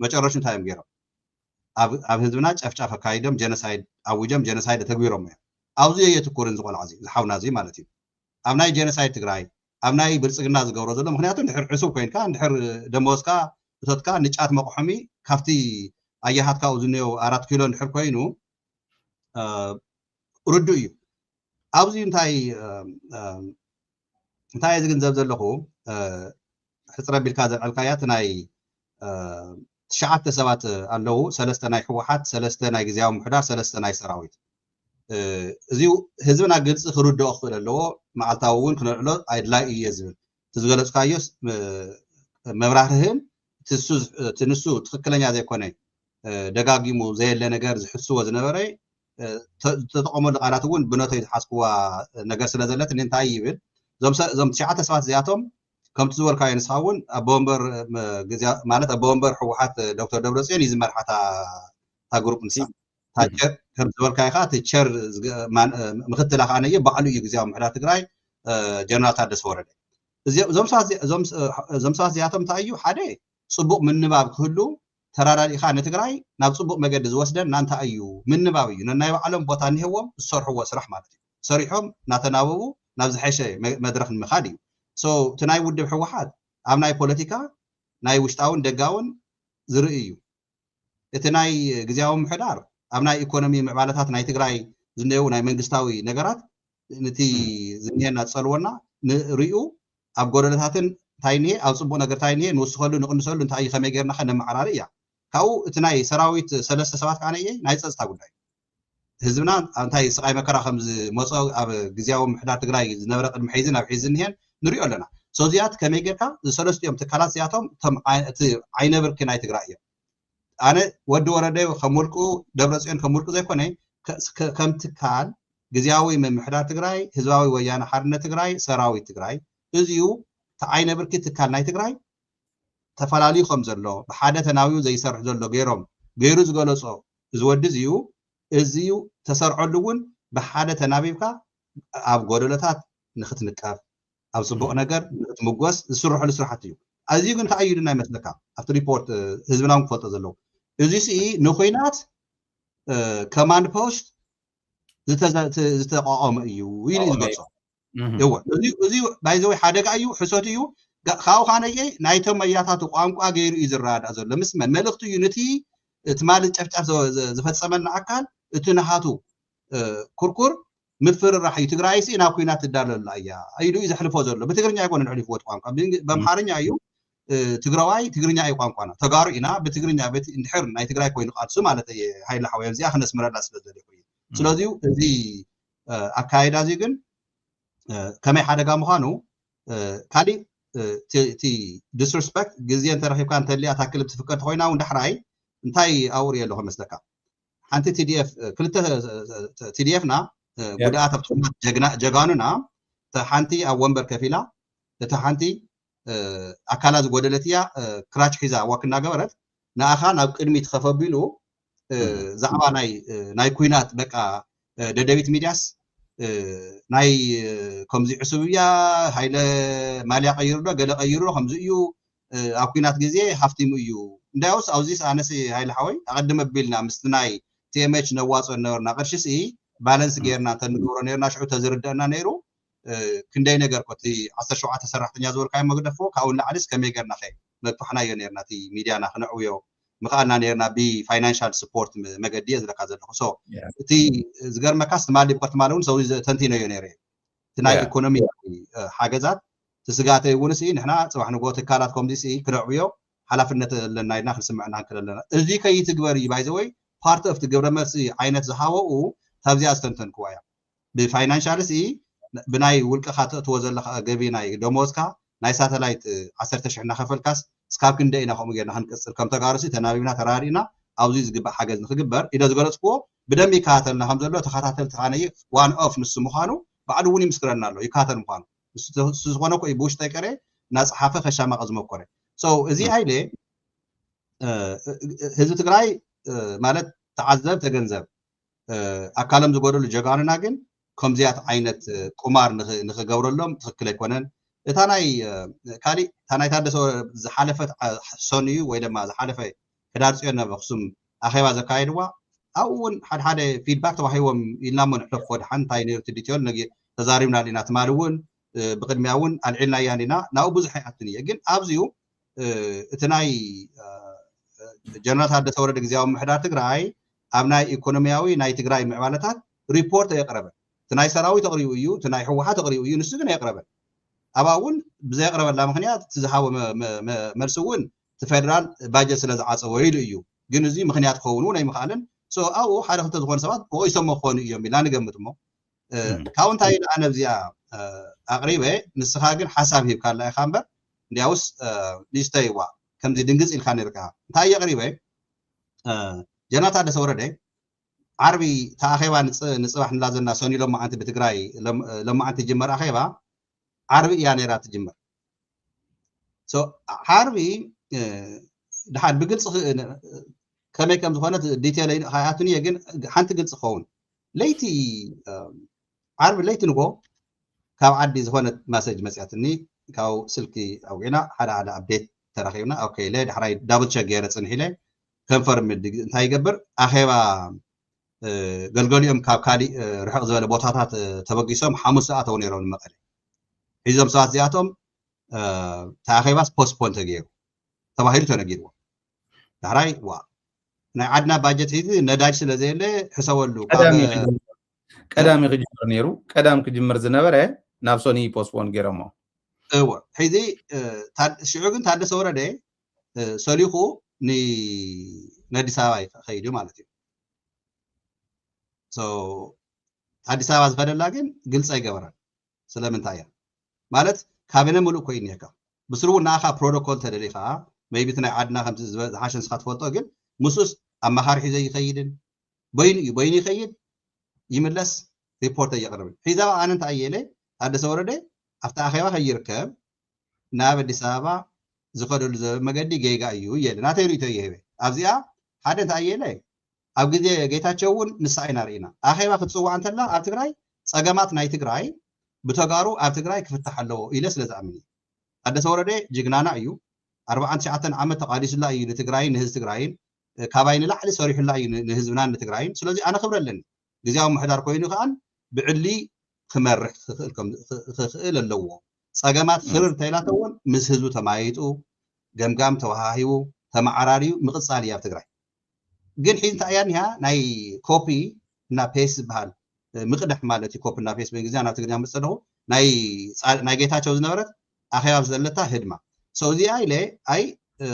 መጨረሹ እንታይ እዮም ገይሮም ኣብ ህዝብና ጨፍጫፍ ኣካይዶም ጀኖሳይድ ኣዊጆም ጀኖሳይድ ተግቢሮም እዮም ኣብዚ የትኩርን ዝቆልዓ እዚ ዝሓውና እዚ ማለት እዩ ኣብ ናይ ጀኖሳይድ ትግራይ ኣብ ናይ ብልፅግና ዝገብሮ ዘሎ ምክንያቱ እንድሕር ዕሱብ ኮይንካ እንድሕር ደመወዝካ እቶትካ ንጫት መቑሖሚ ካብቲ ኣያሃትካ ዝኒኦ ኣራት ኪሎ እንድሕር ኮይኑ ርዱ እዩ ኣብዚ እንታይ እንታይ እየ ዝግንዘብ ዘለኹ? ሕፅረ ቢልካ ዘልዐልካያ እቲ ናይ ትሽዓተ ሰባት ኣለዉ። ሰለስተ ናይ ህወሓት፣ ሰለስተ ናይ ግዜያዊ ምሕዳር፣ ሰለስተ ናይ ሰራዊት። እዚ ህዝብና ግልፂ ክርድኦ ክኽእል ኣለዎ። መዓልታዊ እውን ክነልዕሎ ኣድላይ እዩ ዝብል እቲ ዝገለፅካዮ መብራህርህን እቲ ንሱ ትኽክለኛ ዘይኮነ ደጋጊሙ ዘየለ ነገር ዝሕስዎ ዝነበረ ዝተጠቐመሉ ቃላት እውን ብነቶይ ዝሓዝክዋ ነገር ስለ ዘለት እንታይ ይብል? እዞም ትሽዓተ ሰባት እዚኣቶም ከምቲ ዝበልካዮ ንስኻ እውን ኣቦወንበር ማለት ኣቦወንበር ህወሓት ዶክተር ደብረፅዮን እዩ ዝመርሓ እታ ግሩፕ ንሳ ታቸር ከም ዝበልካዮ ከዓ እቲ ቸር ምክትላ ከዓ ነየ ባዕሉ እዩ ግዜያዊ ምሕዳር ትግራይ ጀነራል ታደሰ ወረደ። እዞም ሰባት እዚኣቶም እንታይ እዩ ሓደ ፅቡቕ ምንባብ ክህሉ ተራዳዲእካ ንትግራይ ናብ ፅቡቕ መገዲ ዝወስደን ናንታ እዩ ምንባብ እዩ። ነናይ ባዕሎም ቦታ እኒሄዎም ዝሰርሕዎ ስራሕ ማለት እዩ። ሰሪሖም እናተናበቡ ናብ ዝሐሸ መድረክ ንምኻድ እዩ። እቲ ናይ ውድብ ህወሓት ኣብ ናይ ፖለቲካ ናይ ውሽጣውን ደጋውን ዝርኢ እዩ። እቲ ናይ ግዜያዊ ምሕዳር ኣብ ናይ ኢኮኖሚ ምዕባለታት ናይ ትግራይ ዝነየው ናይ መንግስታዊ ነገራት ነቲ ዝኒሀና ዝፀልወና ንሪኡ ኣብ ጎደለታትን እንታይ እኒሄ ኣብ ፅቡቕ ነገር እንታይ እኒሄ ንውስኸሉ ንቕንሰሉ እንታይ እዩ ከመይ ጌርና ከነመዓራሪ እያ። ካብኡ እቲ ናይ ሰራዊት ሰለስተ ሰባት ከዓ ነየ ናይ ፀፅታ ጉዳይ ህዝብና እንታይ ስቃይ መከራ ከም ዝመፆ ኣብ ግዜያዊ ምሕዳር ትግራይ ዝነበረ ቅድሚ ሕዚ ናብ ሕዚ እኒሄን ንሪኦ ኣለና። ሰውዚያት ከመይ ጌርካ ዝሰለስቲኦም ትካላት እዚኣቶም እቲ ዓይነ ብርኪ ናይ ትግራይ እዮም። ኣነ ወዲ ወረደ ከም ውልቁ ደብረፅዮን ከም ውልቁ ዘይኮነ ከም ትካል ግዜያዊ ምምሕዳር ትግራይ ህዝባዊ ወያነ ሓርነት ትግራይ ሰራዊት ትግራይ እዚዩ ተዓይነ ብርኪ ትካል ናይ ትግራይ ተፈላልዩ ከም ዘሎ ብሓደ ተናቢቡ ዘይሰርሕ ዘሎ ገይሮም ገይሩ ዝገለፆ እዚ ወዲ እዚዩ እዚዩ ተሰርዐሉ እውን ብሓደ ተናቢብካ ኣብ ጎደሎታት ንክትንቀፍ ኣብ ፅቡቅ ነገር ንክትምጎስ ዝስርሐሉ ስራሕቲ እዩ። ኣዚዩ ግን እንታይ እዩ ድና ይመስለካ ኣብቲ ሪፖርት ህዝብና እውን ክፈልጦ ዘለዎ እዚ ስኢ ንኩናት ከማንድ ፖስት ዝተቋቋመ እዩ ኢሉ እዩ ዝገልፆ። እወ እዚ ባይዘወይ ሓደጋ እዩ፣ ሕሶት እዩ። ካብኡ ካነየ ናይቶም መያታቱ ቋንቋ ገይሩ እዩ ዝረዳእ ዘሎ ምስ መን መልእክቱ እዩ ነቲ ትማሊ ጨፍጫፍ ዝፈፀመልና ኣካል እቲ ናሃቱ ኩርኩር ምፍርራሕ እዩ። ትግራይሲ ናብ ኩናት ትዳለላ እያ ኢሉ እዩ ዘሕልፎ ዘሎ። ብትግርኛ ኣይኮነን ኣሕሊፍዎ እቲ ቋንቋ፣ በምሓርኛ እዩ። ትግራዋይ ትግርኛ እዩ ቋንቋና፣ ተጋሩ ኢና ብትግርኛ በቲ እንድሕር ናይ ትግራይ ኮይኑ ቃልሱ ማለት እየ። ሃይለ ሓወይ ኣብዚኣ ክነስምረላ ስለ ዝደለኹ እዩ። ስለዚ እዚ ኣካይዳ እዚ ግን ከመይ ሓደጋ ምዃኑ ካሊእ እቲ ዲስሪስፐክት ግዜ እንተረኺብካ እንተልያ እታ ክልብ ትፍቀድ ተኮይና እውን ዳሕራይ እንታይ ኣብኡ ሪኦ ኣለኹ መስለካ ሓንቲ ቲዲኤፍ ክልተ ቲዲኤፍና ጉድኣት ኣብቲ ኩናት ጀጋኑና ሓንቲ ኣብ ወንበር ከፊላ እታ ሓንቲ ኣካላ ዝጎደለት እያ ክራች ሒዛ ዋክ እናገበረት ንኣኻ ናብ ቅድሚት ከፈቢሉ ዛዕባ ናይ ኩናት በቃ ደደቢት ሚድያስ ናይ ከምዚ ዕሱብ እያ ሃይለ ማልያ ቀይሩ ዶ ገለ ቀይሩ ዶ ከምዚ እዩ ኣብ ኩናት ግዜ ሃፍቲሙ እዩ እንዳውስ ኣብዚ ኣነሲ ሃይለ ሓወይ ኣቐድመ ቢልና ምስቲ ናይ ቲኤምኤች ነዋፅኦ ነበርና ቅርሺ ሲ ባለንስ ጌርና እንተንገብሮ ነርና ሽዑ ተዝርደአና ነይሩ ክንደይ ነገር ኮ እቲ ዓሰርተ ሸውዓተ ሰራሕተኛ ዝበልካዮ መግደፎ ካብኡ ንላዕሊስ ከመይ ጌርና ከ መግፋሕናዮ ነርና እቲ ሚድያና ክነዕውዮ ምኽኣልና ነርና ብፋይናንሻል ስፖርት መገዲ እየ ዝለካ ዘለኹ ሶ እቲ ዝገርመካስ ትማሊ ብቅርትማሊ እውን ሰው ተንቲነዮ ነይረ እቲ ናይ ኢኮኖሚ ሓገዛት እቲ ስጋተይ እውን ሲ ንሕና ፅባሕ ንጎ ትካላት ከምዚ ሲ ክነዕብዮ ሓላፍነት ኣለና ኢልና ክንስምዕ ንክእል ኣለና እዚ ከይትግበር እዩ ባይዘወይ ፓርት ኦፍ ግብረ መልሲ ዓይነት ዝሃወኡ ካብዚኣ ዝተንተንክዋ እያ ብፋይናንሻል ሲ ብናይ ውልቅኻ ተእትዎ ዘለካ ገቢ ናይ ደሞዝካ ናይ ሳተላይት ዓሰርተ ሽሕ እናኸፈልካስ እስካብ ክንደ ኢና ከምኡ ጌርና ክንቅፅል ከም ተጋሩ ሲ ተናቢብና ተራዲእና ኣብዚ ዝግባእ ሓገዝ ንክግበር ኢለ ዝገለፅክዎ ብደንቢ ይከታተልና ከም ዘሎ ተኸታተልቲ ኣነ ዋን ኦፍ ንሱ ምዃኑ ባዕሉ እውን ይምስክረና ኣሎ ይከታተል ምዃኑ ንሱ ዝኾነ ኮ ብውሽጠይ ቀረ እናፀሓፈ ከሻማቐ ዝመኮረ እዚ ሃይለ ህዝቢ ትግራይ ማለት ተዓዘብ ተገንዘብ ኣካሎም ዝጎደሉ ጀጋኑና ግን ከምዚያት ዓይነት ቁማር ንክገብረሎም ትክክል ኣይኮነን እታ ናይ ካሊእ እታ ናይ ታደሰ ዝሓለፈት ሰኑ እዩ ወይ ድማ ዝሓለፈ ሕዳር ፅዮን ናብ ኣክሱም ኣኼባ ዘካየድዋ ኣብኡ እውን ሓደ ሓደ ፊድባክ ተዋሂቦም ኢልና ሞ ንሕለፎ ድሓን እንታይ ነይሩ እቲ ዲቴል ተዛሪብና ዲና ትማሊ እውን ብቅድሚያ እውን ኣልዒልናያን ኢና ናብኡ ብዙሕ ኣይኣቱን እየ ግን ኣብዚኡ እቲ ናይ ጀነራል ታደሰ ወረደ ግዜያዊ ምሕዳር ትግራይ ኣብ ናይ ኢኮኖሚያዊ ናይ ትግራይ ምዕባለታት ሪፖርት ኣየቅረበን እቲ ናይ ሰራዊት ኣቅሪቡ እዩ እቲ ናይ ህወሓት ኣቅሪቡ እዩ ንሱ ግን ኣየቅረበን ኣብኣ እውን ብዘየቕረበላ ምክንያት እቲ ዝሃቦ መ- መ- መ- መልሲ እውን እቲ ፌደራል ባጀት ስለ ዝዓፀወ ኢሉ እዩ። ግን እዚ ምክንያት ክኸውን እውን ኣይምኽኣልን። So ኣብኡ ሓደ ክልተ ዝኾኑ ሰባት ወቒሶሞ ክኾኑ እዮም ኢልና ንገምት። እሞ እ፣ እም። ካብኡ እንታይ ኢለ ኣነ ኣብዚኣ እ፣ ኣቕሪበ፣ ንስኻ ግን ሓሳብ ሂብካላ ኢኻ እምበር እንዲያውስ እ፣ ንእሽተይ ዋ ከምዚ ድንግፅ ኢልካ ነርካ። እንታይ ኣቕሪበ? እ፣ ጀነራል ታደሰ ወረደ ዓርቢ እቲ ኣኼባ ንፅ- ንፅባሕ ንላዘና ሰኒ ሎማዓንቲ ብትግራይ ሎም- ሎማዓንቲ ይጅመር ኣኼባ ዓርቢ እያ ነይራ ትጅመር። So ዓርቢ እ፣ ድሓን ብግልፂ ክ- ን- ከመይ ከም ዝኾነት ዲቴል ኣይኣቱን እየ፣ ግን ሓንቲ ግልፂ ክኸውን ለይቲ እ፣ ዓርቢ ለይቲ ንጎ ካብ ዓዲ ዝኾነት ማሰጅ መፅያትኒ። ካብ ስልኪ ኣውዒና ሓደ ሓደ ኣፕዴት ተራኺብና። ኦኬ ኢለ ዳሕራይ ዳብል ቸክ ገይረ ፅንሕ ኢለ ከንፈርም ድግ- እንታይ ይገብር ኣኼባ እ፣ ገልገሊኦም ካብ ካሊእ እ፣ ርሕቕ ዝበለ ቦታታት እ፣ ተበጊሶም ሓሙስ ዝኣተው ነይሮም ንመቐለ። ሒዞም ሰባት እዚኣቶም እ፣ እቲ ኣኼባስ ፖስትፖን ተገይሩ ተባሂሉ ተነጊርዎም። ዳሕራይ ዋ ናይ ዓድና ባጀት ሒዚ ነዳጅ ስለ ዘየለ ሕሰበሉ ካብ ቀዳሚ ክጅምር- ቀዳሚ ክጅምር ነይሩ። ቀዳም ክጅምር ዝነበረ ናብ ሶኒ ፖስፖን ገይሮሞ። እወ ሕዚ እ፣ ታድ- ሽዑ ግን ታደሰ ወረደ እ፣ ሰሊኹ ን- ንኣዲስ ኣበባ ይኸ- ከይዱ ማለት እዩ። So ኣዲስ ኣበባ ዝኸደላ ግን ግልፂ ኣይገበረን። ስለምንታይ እያ ማለት ካቢነ ምሉእ ኮይኑ እኒሀካ። ብስሩ እውን ንኣኻ ፕሮቶኮል ተደሊኻ ሜይቢ እቲ ናይ ዓድና ከምቲ ዝበ- ዝሓሸ ንስኻ ትፈልጦ፣ ግን ምስኡስ ኣማኻሪ ሒዘ ይኸይድን በይኑ እዩ በይኑ ይኸይድ ይምለስ ሪፖርት ኣየቕርብን። ሒዛ ኣነ እንታይ እየ ኢለ ታደሰ ወረደ ኣብቲ ኣኼባ ከይርከብ ናብ ኣዲስ ኣበባ ዝኸደሉ ዘበ መገዲ ጌጋ እዩ እየ ኢለ ናተይ ርእቶ ይህበ። ኣብዚኣ ሓደ እንታይ እየ ኢለ ኣብ ግዜ ጌታቸው እውን ንሳ ኢና ርኢና ኣኼባ ክትፅዋዕ እንተላ ኣብ ትግራይ ፀገማት ናይ ትግራይ ብተጋሩ ኣብ ትግራይ ክፍታሕ ኣለዎ ኢለ ስለ ዝኣምን እዩ። ታደሰ ወረደ ጅግናና እዩ። ኣርባዓን ትሽዓተን ዓመት ተቓሊሱላ እዩ ንትግራይን ንህዝቢ ትግራይን። ካባይ ንላዕሊ ሰሪሑላ እዩ ን- ንህዝብናን ንትግራይን። ስለዚ ኣነ ክብሪ ኣለኒ። ግዜያዊ ምሕዳር ኮይኑ ከኣን ብዕሊ ክመርሕ ክኽእል ከም- ክ- ክኽእል ኣለዎ። ፀገማት ም። ክርር እንተኢላተውን ምስ ህዝቡ ተማይጡ ገምጋም ተወሃሂቡ ተመዓራርዩ ምቕፃል እዩ ኣብ ትግራይ። ግን ሒዚ እንታይ እያ እኒሃ ናይ ኮፒ እና ፔስት ዝበሃል እ፣ ምቕዳሕ ማለት እዩ። ኮፒ እና ፔስት በእንግሊዝኛ ናብ ትግርኛ ምስ ፀደኹ ናይ ፃ- ናይ ጌታቸው ዝነበረት ኣኼባ ዘለታ ህድማ ሰው እዚኣ ኢለ ኣይ እ፣